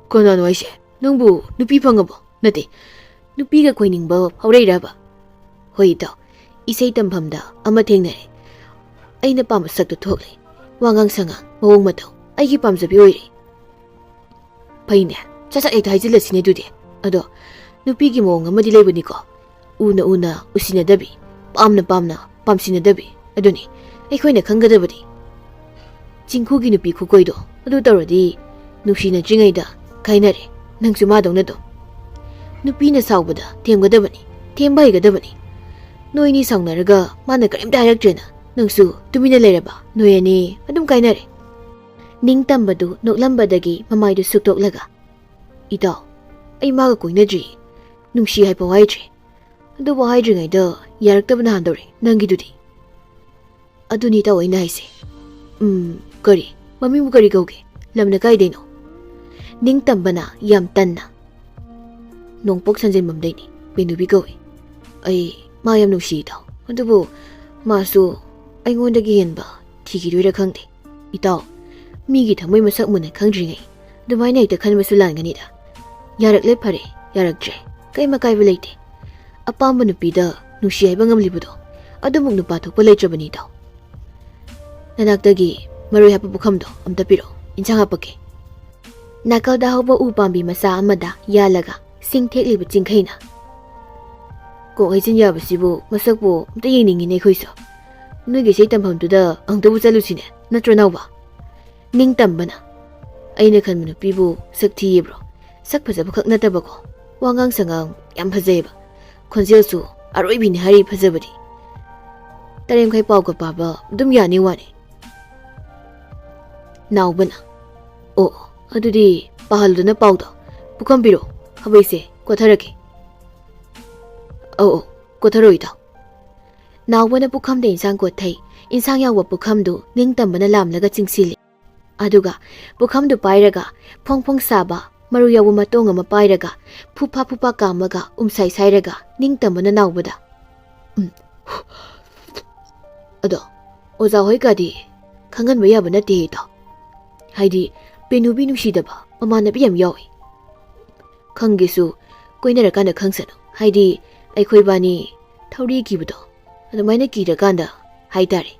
"ꯀꯅꯥꯅꯣ ꯍꯥꯏꯁꯦ? ꯅꯪꯕꯨ ꯅꯨꯄꯤ ꯐꯪꯉꯕꯣ? ꯅꯠꯇꯦ, ꯅꯨꯄꯤꯒ ꯀꯣꯏꯅꯤꯡꯕ ꯐꯥꯎꯔꯛꯏꯔꯕ?" "ꯍꯣꯏ ꯏꯇꯥꯎ, ꯏꯁꯩ ꯇꯝꯐꯝꯗ ꯑꯃ ꯊꯦꯡꯅꯔꯦ꯫ ꯑꯩꯅ ꯄꯥꯝꯕ ꯁꯛꯇꯨ ꯊꯣꯛꯂꯦ꯫ ꯋꯥꯉꯥꯡ ꯁꯉꯥꯡ, ꯃꯑꯣꯡ ꯃꯇꯧ ꯑꯩꯒꯤ ꯄꯥꯝꯖꯕꯤ ꯑꯣꯏꯔꯦ꯫" "ꯐꯩꯅꯦ, ꯁꯠ ꯁꯠ ꯍꯦꯛꯇ ꯍꯥꯏꯖꯤꯜꯂꯁꯤꯅꯦ ꯑꯗꯨꯗꯤ꯫ ꯑꯗꯣ ꯅꯨꯄꯤꯒꯤ ꯃꯑꯣꯡ ꯑꯃꯗꯤ ꯂꯩꯕꯅꯤꯀꯣ꯫ ꯎꯅ ꯎꯅ ꯎꯁꯤꯟꯅꯗꯕꯤ, ꯄꯥꯝꯅ ꯄꯥꯝꯅ ꯄꯥꯝꯁꯤꯟꯅꯗꯕꯤ꯫ ꯑꯗꯨꯅꯤ ꯑꯩꯈꯣꯏꯅ ꯈꯪꯒꯗꯕꯗꯤ꯫ ꯆꯤꯡꯈꯨꯒꯤ ꯅꯨꯄꯤ ꯈꯨꯀꯣꯏꯗꯣ ꯑꯗꯨ ꯇꯧꯔꯗꯤ ꯅꯨꯡꯁꯤꯅꯗ꯭ꯔꯤꯉꯩꯗ ꯀꯥꯏꯅꯔꯦ꯫ ꯅꯪꯁꯨ ꯃꯥꯗꯧꯅ ꯑꯗꯨꯝ꯫ ꯅꯨꯄꯤꯅ ꯁꯥꯎꯕꯗ ꯊꯦꯝꯒꯗꯕꯅꯤ, ꯊꯦꯝꯕ ꯍꯩꯒꯗꯕꯅꯤ꯫ ꯅꯣꯏꯅꯤ ꯁꯥꯎꯅꯔꯒ ꯃꯥꯅ ꯀꯔꯤꯝꯇ ꯍꯥꯏꯔꯛꯇ꯭ꯔꯦꯅ ꯅꯪꯁꯨ ꯇꯨꯃꯤꯟꯅ ꯂꯩꯔꯕ? ꯅꯣꯏ ꯑꯅꯤ ꯑꯗꯨꯝ ꯀꯥꯏꯅꯔꯦ꯫" ꯅꯤꯡꯇꯝꯕꯗꯨ ꯅꯣꯛꯂꯝꯕꯗꯒꯤ ꯃꯃꯥꯏꯗꯨ ꯁꯨꯛꯇꯣꯛꯂꯒ, "ꯏꯇꯥꯎ, ꯑꯩ ꯃꯥꯒ ꯀꯣꯏꯅꯗ꯭ꯔꯤ꯫ ꯅꯨꯡꯁꯤ ꯍꯥꯏꯐꯥꯎ ꯍꯥꯏꯗ꯭ꯔꯤ꯫ ꯑꯗꯨꯕꯨ ꯍꯥꯏꯗ꯭ꯔꯤꯉꯩꯗ ꯌꯥꯔꯛꯇꯕꯅ ꯍꯥꯟꯗꯧꯔꯦ ꯅꯪꯒꯤꯗꯨꯗꯤ꯫" "ꯑꯗꯨꯅꯤ ꯏꯇꯥꯎ ꯑꯩꯅ ꯍꯥꯏꯁꯦ꯫" "ꯎꯝ, ꯀꯔꯤ? ꯃꯃꯤꯡꯕꯨ ꯀꯔꯤ ꯀꯧꯒꯦ? ꯂꯝꯅ ꯀꯥꯏꯗꯩꯅꯣ?" ꯅꯤꯡꯇꯝꯕꯅ ꯌꯥꯝ ꯇꯟꯅ, "ꯅꯣꯡꯄꯣꯛ ꯁꯟꯖꯦꯟꯕꯝꯗꯩꯅꯤ, ꯄꯦꯅꯨꯕꯤ ꯀꯧꯏ꯫ ꯑꯩ ꯃꯥ ꯌꯥꯝ ꯅꯨꯡꯁꯤ ꯏꯇꯥꯎ꯫ ꯑꯗꯨꯕꯨ ꯃꯥꯁꯨ ꯑꯩꯉꯣꯟꯗꯒꯤ ꯍꯦꯟꯕ ꯊꯤꯈꯤꯗꯣꯏꯔꯥ ꯈꯪꯗꯦ꯫ ꯏꯇꯥꯎ, ꯃꯤꯒꯤ ꯊꯃꯣꯏ ꯃꯁꯛ ꯃꯨꯟꯅ ꯈꯪꯗ꯭ꯔꯤꯉꯩ ꯑꯗꯨꯃꯥꯏꯅ ꯍꯦꯛꯇ ꯈꯟꯕꯁꯨ ꯂꯥꯟꯒꯅꯤꯗ꯫ ꯌꯥꯔꯛꯂꯦ ꯐꯔꯦ, ꯌꯥꯔꯛꯇ꯭ꯔꯦ ꯀꯩꯝ ꯑꯀꯥꯏꯕ ꯂꯩꯇꯦ꯫ ꯑꯄꯥꯝꯕ ꯅꯨꯄꯤꯗ ꯅꯨꯡꯁꯤ ꯍꯥꯏꯕ ꯉꯝꯂꯤꯕꯗꯣ ꯑꯗꯨꯃꯨꯛ ꯅꯨꯄꯥ ꯊꯣꯛꯄ ꯂꯩꯇ꯭ꯔꯕꯅꯤꯗꯣ꯫ ꯅꯅꯥꯛꯇꯒꯤ ꯃꯔꯣꯏ ꯍꯥꯞꯄ ꯄꯨꯈꯝꯗꯣ ꯑꯝꯇ ꯄꯤꯔꯛꯑꯣ, ꯏꯟꯁꯥꯡ ꯍꯥꯞꯄꯛꯀꯦ꯫ ꯅꯥꯀꯜꯗ ꯍꯧꯕ ꯎ ꯄꯥꯝꯕꯤ ꯃꯆꯥ ꯑꯃꯗ ꯌꯥꯜꯂꯒ ꯁꯤꯡ ꯊꯦꯛꯂꯤꯕ ꯆꯤꯡꯈꯩꯅ, "ꯀꯣꯛ ꯍꯩꯖꯤꯟ ꯌꯥꯕꯁꯤꯕꯨ ꯃꯁꯛꯄꯨ ꯑꯝꯇ ꯌꯦꯡꯅꯤꯡꯉꯤꯅꯦ ꯑꯩꯈꯣꯏꯁꯨ꯫ ꯅꯣꯏꯒꯤ ꯏꯁꯩ ꯇꯝꯐꯝꯗꯨꯗ ꯑꯃꯨꯛꯇꯕꯨ ꯆꯠꯂꯨꯁꯤꯅꯦ, ꯅꯠꯇ꯭ꯔꯣ ꯅꯥꯎꯕ?" ꯅꯤꯡꯇꯝꯕꯅ, "ꯑꯩꯅ ꯈꯟꯕ ꯅꯨꯄꯤꯕꯨ ꯁꯛ ꯊꯤꯌꯦꯕ꯭ꯔꯣ? ꯁꯛ ꯐꯖꯕ ꯈꯛ ꯅꯠꯇꯕꯀꯣ, ꯋꯥꯉꯥꯡ ꯁꯉꯥꯡ ꯌꯥꯝ ꯐꯖꯩꯌꯦꯕ꯫ ꯈꯣꯟꯖꯦꯜꯁꯨ ꯑꯔꯣꯏꯕꯤꯅꯤ ꯍꯥꯏꯔꯤ ꯐꯖꯕꯗꯤ꯫ ꯇꯔꯦꯝꯈꯩ ꯄꯥꯎꯒ ꯄꯥꯕ ꯑꯗꯨꯝ ꯌꯥꯅꯤ ꯋꯥꯅꯤ꯫" ꯅꯥꯎꯕꯅ, "ꯑꯣ, ꯑꯣ, ꯑꯗꯨꯗꯤ ꯄꯥꯍꯜꯂꯨꯗꯅ ꯄꯥꯎꯗꯣ꯫ ꯄꯨꯈꯝ ꯄꯤꯔꯛꯑꯣ, ꯈꯥꯕꯩꯁꯦ ꯀꯣꯠꯊꯔꯒꯦ꯫" "ꯑꯧ, ꯑꯧ, ꯀꯣꯠꯊꯔꯣ ꯏꯇꯥꯎ꯫" ꯅꯥꯎꯕꯅ ꯄꯨꯈꯝꯗ ꯏꯟꯁꯥꯡ ꯀꯣꯠꯊꯩ꯫ ꯏꯟꯁꯥꯡ ꯌꯥꯎꯕ ꯄꯨꯈꯝꯗꯨ ꯅꯤꯡꯇꯝꯕꯅ ꯂꯥꯝꯂꯒ ꯆꯤꯡꯁꯤꯜꯂꯤ꯫ ꯑꯗꯨꯒ ꯄꯨꯈꯝꯗꯨ ꯄꯥꯏꯔꯒ ꯐꯣꯡ ꯐꯣꯡ ꯁꯥꯕ ꯃꯔꯨ ꯌꯥꯎꯕ ꯃꯇꯣꯡ ꯑꯃ ꯄꯥꯏꯔꯒ ꯐꯨꯐꯥ ꯐꯨꯐꯥ ꯀꯥꯝꯃꯒ ꯎꯝꯁꯥꯏ ꯁꯥꯏꯔꯒ ꯅꯤꯡꯇꯝꯕꯅ ꯅꯥꯎꯕꯗ, "ꯎꯝ, ꯑꯗꯣ ꯑꯣꯖꯥ ꯍꯣꯏꯒꯗꯤ ꯈꯪꯍꯟꯕ ꯌꯥꯕ ꯅꯠꯇꯦ ꯏꯇꯥꯎ꯫ ꯍꯥꯏꯗꯤ ꯄꯦꯅꯨꯕꯤ ꯅꯨꯡꯁꯤꯗꯕ ꯃꯃꯥꯟꯅꯕꯤ ꯌꯥꯝ ꯌꯥꯎꯏ꯫ ꯈꯪꯒꯦꯁꯨ ꯀꯣꯏꯅꯔꯀꯥꯟꯗ ꯈꯪꯁꯅꯨ꯫ ꯍꯥꯏꯗꯤ ꯑꯩꯈꯣꯏꯕꯥꯅꯤ ꯊꯧꯔꯤ ꯀꯤꯕꯗꯣ ꯑꯗꯨꯃꯥꯏꯅ ꯀꯤꯔꯀꯥꯟꯗ ꯍꯥꯏꯇꯥꯔꯦ꯫"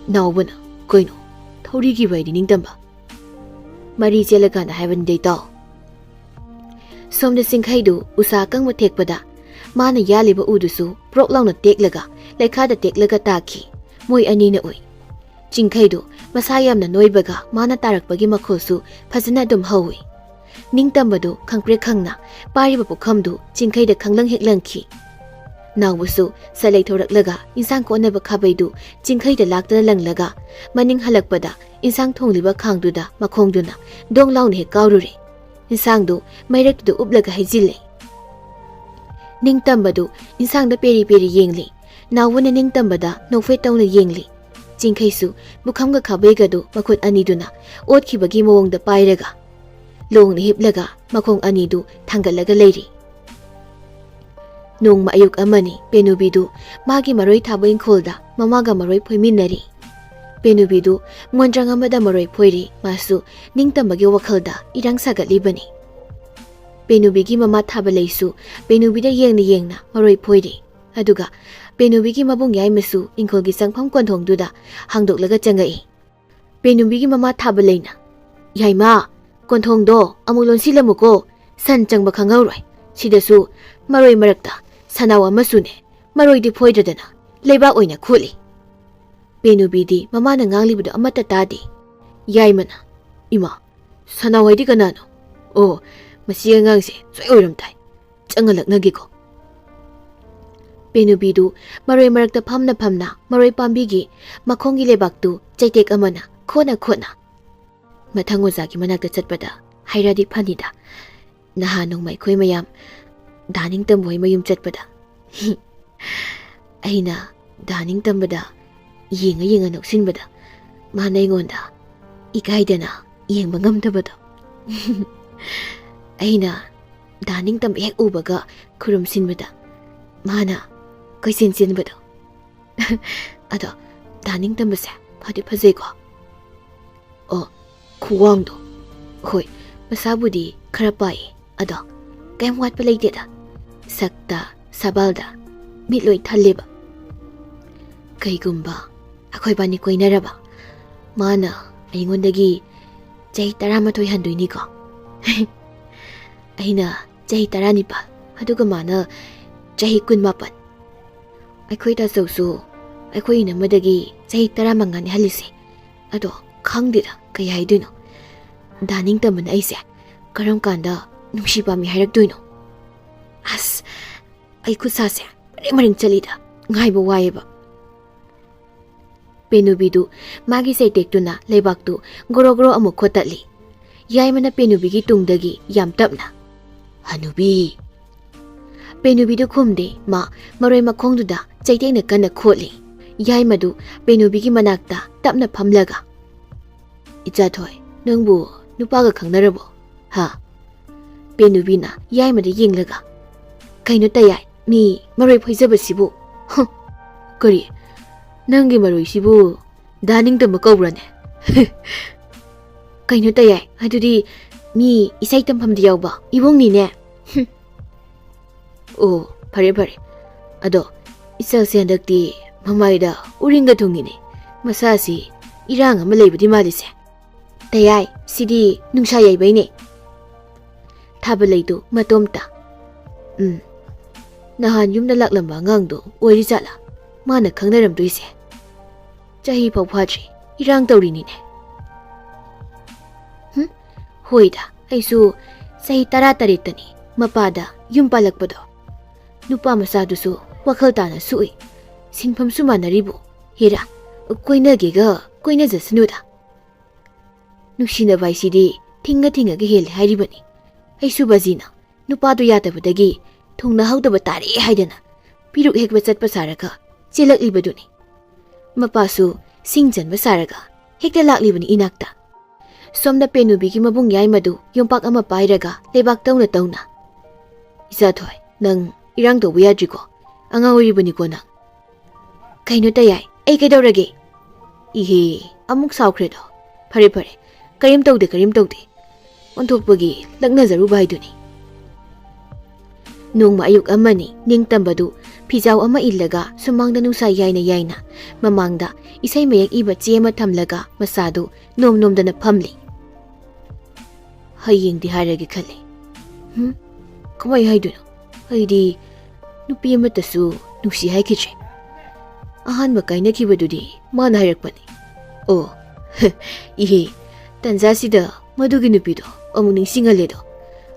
ꯅꯥꯎꯕꯅ, "ꯀꯩꯅꯣ ꯊꯧꯔꯤ ꯀꯤꯕ ꯍꯥꯏꯗꯤ ꯅꯤꯡꯇꯝꯕ?" "ꯃꯔꯤ ꯆꯦꯜꯂꯀꯥꯟꯗ ꯍꯥꯏꯕꯅꯤꯗ ꯏꯇꯥꯎ꯫" ꯁꯣꯝꯗ ꯆꯤꯡꯈꯩꯗꯨ ꯎꯁꯥ ꯑꯀꯪꯕ ꯊꯦꯛꯄꯗ ꯃꯥꯅ ꯌꯥꯜꯂꯤꯕ ꯎꯗꯨꯁꯨ ꯄ꯭ꯔꯣꯛ ꯂꯥꯎꯅ ꯇꯦꯛꯂꯒ ꯂꯩꯈꯥꯗ ꯇꯦꯛꯂꯒ ꯇꯥꯈꯤ꯫ ꯃꯣꯏ ꯑꯅꯤꯅ ꯎꯏ꯫ ꯆꯤꯡꯈꯩꯗꯨ ꯃꯁꯥ ꯌꯥꯝꯅ ꯅꯣꯏꯕꯒ ꯃꯥꯅ ꯇꯥꯔꯛꯄꯒꯤ ꯃꯈꯣꯜꯁꯨ ꯐꯖꯅ ꯑꯗꯨꯝ ꯍꯧꯏ꯫ ꯅꯤꯡꯇꯝꯕꯗꯨ ꯈꯪꯄ꯭ꯔꯦꯛ ꯈꯪꯅ ꯄꯥꯏꯔꯤꯕ ꯄꯨꯈꯝꯗꯨ ꯆꯤꯡꯈꯩꯗ ꯈꯪꯂꯪ ꯍꯦꯛ ꯂꯪꯈꯤ꯫ ꯅꯥꯎꯕꯁꯨ ꯁꯠ ꯂꯩꯊꯣꯔꯛꯂꯒ ꯏꯟꯁꯥꯡ ꯀꯣꯠꯅꯕ ꯈꯥꯕꯩꯗꯨ ꯆꯤꯡꯈꯩꯗ ꯂꯥꯛꯇꯅ ꯂꯪꯂꯒ ꯃꯅꯤꯡ ꯍꯜꯂꯛꯄꯗ ꯏꯟꯁꯥꯡ ꯊꯣꯡꯂꯤꯕ ꯈꯥꯡꯗꯨꯗ ꯃꯈꯣꯡꯗꯨꯅ ꯗꯣꯡ ꯂꯥꯎꯅ ꯍꯦꯛ ꯀꯥꯎꯔꯨꯔꯦ꯫ ꯏꯟꯁꯥꯡꯗꯨ ꯃꯩꯔꯛꯇꯨꯗ ꯎꯞꯂꯒ ꯍꯩꯖꯤꯜꯂꯦ꯫ ꯅꯤꯡꯇꯝꯕꯗꯨ ꯏꯟꯁꯥꯡꯗ ꯄꯦꯔꯤ ꯄꯦꯔꯤ ꯌꯦꯡꯂꯤ꯫ ꯅꯥꯎꯕꯅ ꯅꯤꯡꯇꯝꯕꯗ ꯅꯣꯛꯐꯦꯠ ꯇꯧꯅ ꯌꯦꯡꯂꯤ꯫ ꯆꯤꯡꯈꯩꯁꯨ ꯄꯨꯈꯝꯒ ꯈꯥꯕꯩꯒꯗꯨ ꯃꯈꯨꯠ ꯑꯅꯤꯗꯨꯅ ꯑꯣꯠꯈꯤꯕꯒꯤ ꯃꯑꯣꯡꯗ ꯄꯥꯏꯔꯒ ꯂꯣꯡꯅ ꯍꯤꯞꯂꯒ ꯃꯈꯣꯡ ꯑꯅꯤꯗꯨ ꯊꯥꯡꯒꯠꯂꯒ ꯂꯩꯔꯤ꯫ ꯅꯣꯡꯃ ꯑꯌꯨꯛ ꯑꯃꯅꯤ ꯄꯦꯅꯨꯕꯤꯗꯨ ꯃꯥꯒꯤ ꯃꯔꯣꯏ ꯊꯥꯕ ꯏꯪꯈꯣꯜꯗ ꯃꯃꯥꯒ ꯃꯔꯣꯏ ꯐꯣꯏꯃꯤꯟꯅꯔꯤ꯫ ꯄꯦꯅꯨꯕꯤꯗꯨ ꯃꯣꯟꯗ꯭ꯔꯪ ꯑꯃꯗ ꯃꯔꯣꯏ ꯐꯣꯏꯔꯤ, ꯃꯥꯁꯨ ꯅꯤꯡꯇꯝꯕꯒꯤ ꯋꯥꯈꯜꯗ ꯏꯔꯥꯡ ꯁꯥꯒꯠꯂꯤꯕꯅꯤ꯫ ꯄꯦꯅꯨꯕꯤꯒꯤ ꯃꯃꯥ ꯊꯥꯕ ꯂꯩꯁꯨ ꯄꯦꯅꯨꯕꯤꯗ ꯌꯦꯡꯅ ꯌꯦꯡꯅ ꯃꯔꯣꯏ ꯐꯣꯏꯔꯤ꯫ ꯑꯗꯨꯒ ꯄꯦꯅꯨꯕꯤꯒꯤ ꯃꯕꯨꯡ ꯌꯥꯏꯃꯁꯨ ꯏꯪꯈꯣꯜꯒꯤ ꯆꯪꯐꯝ ꯀꯣꯟꯊꯣꯡꯗꯨꯗ ꯍꯥꯡꯗꯣꯛꯂꯒ ꯆꯪꯉꯛꯏ꯫ ꯄꯦꯅꯨꯕꯤꯒꯤ ꯃꯃꯥ ꯊꯥꯕ ꯂꯩꯅ, "ꯌꯥꯏꯃ, ꯀꯣꯟꯊꯣꯡꯗꯣ ꯑꯃꯨꯛ ꯂꯣꯟꯁꯤꯜꯂꯝꯃꯨꯀꯣ, ꯁꯟ ꯆꯪꯕ ꯈꯪꯍꯧꯔꯣꯏ꯫ ꯁꯤꯗꯁꯨ ꯃꯔꯣꯏ ꯃꯔꯛꯇ ꯁꯟꯅꯥꯎ ꯑꯃꯁꯨꯅꯦ, ꯃꯔꯣꯏꯗꯤ ꯐꯣꯏꯗ꯭ꯔꯗꯅ ꯂꯩꯕꯥꯛ ꯑꯣꯏꯅ ꯈꯣꯠꯂꯤ꯫" ꯄꯦꯅꯨꯕꯤꯗꯤ ꯃꯃꯥꯅ ꯉꯥꯡꯂꯤꯕꯗꯨ ꯑꯃꯠꯇ ꯇꯥꯗꯦ꯫ ꯌꯥꯏꯃꯅ, "ꯏꯃꯥ, ꯁꯟꯅꯥꯎ ꯍꯥꯏꯗꯤ ꯀꯅꯥꯅꯣ? ꯑꯣ, ꯃꯁꯤ ꯑꯉꯥꯡꯁꯦ ꯁꯣꯏ ꯑꯣꯏꯔꯝ ꯇꯥꯏ꯫ ꯆꯪꯍꯜꯂꯛꯅꯒꯦꯀꯣ꯫" ꯄꯦꯅꯨꯕꯤꯗꯨ ꯃꯔꯣꯏ ꯃꯔꯛꯇ ꯐꯝꯅ ꯐꯝꯅ ꯃꯔꯣꯏ ꯄꯥꯝꯕꯤꯒꯤ ꯃꯈꯣꯡꯒꯤ ꯂꯩꯕꯥꯛꯇꯨ ꯆꯩꯇꯦꯛ ꯑꯃꯅ ꯈꯣꯠꯅ ꯈꯣꯠꯅ, "ꯃꯊꯪ ꯑꯣꯖꯥꯒꯤ ꯃꯅꯥꯛꯇ ꯆꯠꯄꯗ ꯍꯥꯏꯔꯗꯤ ꯐꯅꯤꯗ꯫ ꯅꯍꯥꯟ ꯅꯣꯡꯃ ꯑꯩꯈꯣꯏ ꯃꯌꯥꯝ ꯗꯥ ꯅꯤꯡꯇꯝꯕ ꯍꯣꯏ ꯃꯌꯨꯝ ꯆꯠꯄꯗ ꯑꯩꯅ ꯗꯥ ꯅꯤꯡꯇꯝꯕꯗ ꯌꯦꯡꯉ ꯌꯦꯡꯉ ꯅꯣꯛꯁꯤꯟꯕꯗ ꯃꯥꯅ ꯑꯩꯉꯣꯟꯗ ꯏꯀꯥꯏꯗꯅ ꯌꯦꯡꯕ ꯉꯝꯗꯕꯗꯣ꯫ ꯑꯩꯅ ꯗꯥ ꯅꯤꯡꯇꯝꯕ ꯍꯦꯛ ꯎꯕꯒ ꯈꯨꯔꯨꯝꯁꯤꯟꯕꯗ ꯃꯥꯅ ꯀꯣꯏꯆꯦꯟ ꯆꯦꯟꯕꯗꯣ꯫" "ꯑꯗꯣ ꯗꯥ ꯅꯤꯡꯇꯝꯕꯁꯦ ꯐꯗꯤ ꯐꯖꯩꯀꯣ?" "ꯑꯣ, ꯈꯨꯋꯥꯡꯗꯣ꯫ ꯍꯣꯏ, ꯃꯁꯥꯕꯨꯗꯤ ꯈꯔ ꯄꯥꯏꯌꯦ, ꯑꯗꯣ ꯀꯩꯝ ꯋꯥꯠꯄ ꯂꯩꯇꯦꯗ꯫ ꯁꯛꯇ, ꯁꯕꯜꯗ ꯃꯤꯠ ꯂꯣꯏ ꯊꯜꯂꯦꯕ꯫ ꯀꯩꯒꯨꯝꯕ ꯑꯩꯈꯣꯏꯕꯥꯅꯤ ꯀꯣꯏꯅꯔꯕ, ꯃꯥꯅ ꯑꯩꯉꯣꯟꯗꯒꯤ ꯆꯍꯤ ꯇꯔꯥꯃꯥꯊꯣꯏ ꯍꯟꯗꯣꯏꯅꯤꯀꯣ꯫" "ꯑꯩꯅ ꯆꯍꯤ ꯇꯔꯥꯅꯤꯄꯥꯜ, ꯑꯗꯨꯒ ꯃꯥꯅ ꯆꯍꯤ ꯀꯨꯟꯃꯥꯄꯟ꯫ ꯑꯩꯈꯣꯏ ꯇꯥꯆꯧꯁꯨ ꯑꯩꯈꯣꯏ ꯏꯅꯝꯃꯗꯒꯤ ꯆꯍꯤ ꯇꯔꯥꯃꯉꯥꯅꯤ ꯍꯜꯂꯤꯁꯦ꯫ ꯑꯗꯣ ꯈꯪꯗꯦꯗ ꯀꯩ ꯍꯥꯏꯗꯣꯏꯅꯣ꯫ ꯗꯥ ꯅꯤꯡꯇꯝꯕꯅ ꯑꯩꯁꯦ ꯀꯔꯝ ꯀꯥꯟꯗ ꯅꯨꯡꯁꯤ ꯄꯥꯝꯃꯤ ꯍꯥꯏꯔꯛꯇꯣꯏꯅꯣ? ꯑꯁ, ꯑꯩ ꯈꯨꯠꯁꯥꯁꯦ ꯃꯔꯦꯡ ꯃꯔꯦꯡ ꯆꯠꯂꯤꯗ, ꯉꯥꯏꯕ ꯋꯥꯏꯌꯦꯕ꯫" ꯄꯦꯅꯨꯕꯤꯗꯨ ꯃꯥꯒꯤ ꯆꯩꯇꯦꯛꯇꯨꯅ ꯂꯩꯕꯥꯛꯇꯨ ꯒꯣꯔꯣ ꯒꯣꯔꯣ ꯑꯃꯨꯛ ꯈꯣꯠꯇꯠꯂꯤ꯫ ꯌꯥꯏꯃꯅ ꯄꯦꯅꯨꯕꯤꯒꯤ ꯇꯨꯡꯗꯒꯤ ꯌꯥꯝ ꯇꯞꯅ, "ꯍꯅꯨꯕꯤ!" ꯄꯦꯅꯨꯕꯤꯗꯨ ꯈꯨꯝꯗꯦ꯫ ꯃꯥ ꯃꯔꯣꯏ ꯃꯈꯣꯡꯗꯨꯗ ꯆꯩꯇꯦꯛꯅ ꯀꯟꯅ ꯈꯣꯠꯂꯤ꯫ ꯌꯥꯏꯃꯗꯨ ꯄꯦꯅꯨꯕꯤꯒꯤ ꯃꯅꯥꯛꯇ ꯇꯞꯅ ꯐꯝꯂꯒ, "ꯏꯆꯥꯊꯣꯏ, ꯅꯪꯕꯨ ꯅꯨꯄꯥꯒ ꯈꯪꯅꯔꯕꯣ? ꯍꯥ?" ꯄꯦꯅꯨꯕꯤꯅ ꯌꯥꯏꯃꯗ ꯌꯦꯡꯂꯒ, "ꯀꯩꯅꯣ ꯇꯌꯥꯏ, ꯃꯤ ꯃꯔꯣꯏ ꯐꯣꯏꯖꯕꯁꯤꯕꯨ? ꯍ, ꯀꯔꯤ? ꯅꯪꯒꯤ ꯃꯔꯣꯏꯁꯤꯕꯨ ꯗꯥ ꯅꯤꯡꯇꯝꯕ ꯀꯧꯕ꯭ꯔꯅꯦ? ꯀꯩꯅꯣ ꯇꯌꯥꯏ, ꯑꯗꯨꯗꯤ ꯃꯤ ꯏꯁꯩ ꯇꯝꯐꯝꯗ ꯌꯥꯎꯕ ꯏꯕꯨꯡꯅꯤꯅꯦ꯫ ꯍꯨꯝ꯫ ꯑꯣ, ꯐꯔꯦ ꯐꯔꯦ꯫ ꯑꯗꯣ ꯏꯆꯜꯁꯦ ꯍꯟꯗꯛꯇꯤ ꯃꯃꯥꯏꯗ ꯎꯔꯤꯡꯒ ꯊꯨꯡꯉꯤꯅꯦ꯫ ꯃꯁꯥꯁꯤ ꯏꯔꯥꯡ ꯑꯃ ꯂꯩꯕꯗꯤ ꯃꯥꯜꯂꯤꯁꯦ꯫ ꯇꯌꯥꯏ, ꯁꯤꯗꯤ ꯅꯨꯡꯁꯥ ꯌꯩꯕꯩꯅꯦ꯫ ꯊꯥꯕꯂꯩꯗꯨ ꯃꯇꯣꯝꯇ꯫ ꯎꯝ, ꯅꯍꯥꯟ ꯌꯨꯝꯗ ꯂꯥꯛꯂꯝꯕ ꯑꯉꯥꯡꯗꯣ ꯑꯣꯏꯔꯤꯖꯥꯠꯂꯥ? ꯃꯥꯅ ꯈꯪꯅꯔꯝꯗꯣꯏꯁꯦ꯫ ꯆꯍꯤ ꯐꯥꯎ ꯐꯥꯗ꯭ꯔꯤ, ꯏꯔꯥꯡ ꯇꯧꯔꯤꯅꯤꯅꯦ꯫ ꯍꯨꯝ, ꯍꯣꯏꯗ, ꯑꯩꯁꯨ ꯆꯍꯤ ꯇꯔꯥ ꯇꯔꯦꯠꯇꯅꯤ ꯃꯄꯥꯗ ꯌꯨꯝ ꯄꯥꯜꯂꯛꯄꯗꯣ꯫ ꯅꯨꯄꯥ ꯃꯆꯥꯗꯨꯁꯨ ꯋꯥꯈꯜ ꯇꯥꯅ ꯁꯨꯛꯏ꯫ ꯁꯤꯟꯐꯝꯁꯨ ꯃꯥꯟꯅꯔꯤꯕꯨ꯫ ꯍꯦꯔꯥ, ꯀꯣꯏꯅꯒꯦꯒ ꯀꯣꯏꯅꯖꯁꯅꯨꯗ꯫ ꯅꯨꯡꯁꯤꯅꯕ ꯍꯥꯏꯁꯤꯗꯤ ꯊꯤꯡꯉ ꯊꯤꯡꯉꯒ ꯍꯦꯜꯂꯦ ꯍꯥꯏꯔꯤꯕꯅꯤ꯫ ꯑꯩꯁꯨ ꯕꯖꯤꯅ ꯅꯨꯄꯥꯗꯨ ꯌꯥꯗꯕꯗꯒꯤ ꯊꯨꯡꯅꯍꯧꯗꯕ ꯇꯥꯔꯦ ꯍꯥꯏꯗꯅ ꯄꯤꯔꯨꯛ ꯍꯦꯛꯄ ꯆꯠꯄ ꯁꯥꯔꯒ ꯆꯦꯜꯂꯛꯂꯤꯕꯗꯨꯅꯤ꯫ ꯃꯄꯥꯁꯨ ꯁꯤꯡ ꯆꯟꯕ ꯁꯥꯔꯒ ꯍꯦꯛꯇ ꯂꯥꯛꯂꯤꯕꯅꯤ ꯏꯅꯥꯛꯇ꯫ ꯁꯣꯝꯗ ꯄꯦꯅꯨꯕꯤꯒꯤ ꯃꯕꯨꯡ ꯌꯥꯏꯃꯗꯨ ꯌꯣꯝꯄꯥꯛ ꯑꯃ ꯄꯥꯏꯔꯒ ꯂꯩꯕꯥꯛ ꯇꯧꯅ ꯇꯧꯅ, "ꯏꯆꯥꯊꯣꯏ, ꯅꯪ ꯏꯔꯥꯡ ꯇꯧꯕ ꯌꯥꯗ꯭ꯔꯤꯀꯣ꯫ ꯑꯉꯥꯡ ꯑꯣꯏꯔꯤꯕꯅꯤꯀꯣ ꯅꯪ꯫" "ꯀꯩꯅꯣ ꯇꯌꯥꯏ, ꯑꯩ ꯀꯩꯗꯧꯔꯒꯦ?" "ꯏꯍꯦ, ꯑꯃꯨꯛ ꯁꯥꯎꯈ꯭ꯔꯦꯗꯣ꯫ ꯐꯔꯦ ꯐꯔꯦ, ꯀꯔꯤꯝ ꯇꯧꯗꯦ, ꯀꯔꯤꯝ ꯇꯧꯗꯦ꯫ ꯑꯣꯟꯊꯣꯛꯄꯒꯤ ꯂꯛꯅꯖꯔꯨꯕ ꯍꯥꯏꯗꯨꯅꯤ꯫" ꯅꯣꯡꯃ ꯑꯌꯨꯛ ꯑꯃꯅꯤ ꯅꯤꯡꯇꯝꯕꯗꯨ ꯐꯤꯖꯥꯎ ꯑꯃ ꯏꯜꯂꯒ ꯁꯨꯃꯥꯡꯗ ꯅꯨꯡꯁꯥ ꯌꯥꯏꯅ ꯌꯥꯏꯅ ꯃꯃꯥꯡꯗ ꯏꯁꯩ ꯃꯌꯦꯛ ꯏꯕ ꯆꯦ ꯑꯃ ꯊꯝꯂꯒ ꯃꯁꯥꯗꯨ ꯅꯣꯝ ꯅꯣꯝꯗꯅ ꯐꯝꯂꯤ꯫ "ꯍꯌꯦꯡꯗꯤ ꯍꯥꯏꯔꯒꯦ ꯈꯜꯂꯤ꯫" "ꯍꯨꯝ? ꯀꯃꯥꯏ ꯍꯥꯏꯗꯣꯏꯅꯣ? ꯑꯩꯗꯤ ꯅꯨꯄꯤ ꯑꯃꯠꯇꯁꯨ ꯅꯨꯡꯁꯤ ꯍꯥꯏꯈꯤꯗ꯭ꯔꯦ꯫ ꯑꯍꯥꯟꯕ ꯀꯥꯏꯅꯈꯤꯕꯗꯨꯗꯤ ꯃꯥꯅ ꯍꯥꯏꯔꯛꯄꯅꯤ꯫" "ꯑꯣ, ꯏꯍꯦ, ꯇꯟꯖꯥꯁꯤꯗ ꯃꯗꯨꯒꯤ ꯅꯨꯄꯤꯗꯣ ꯑꯃꯨꯛ ꯅꯤꯡꯁꯤꯡꯍꯜꯂꯦꯗꯣ,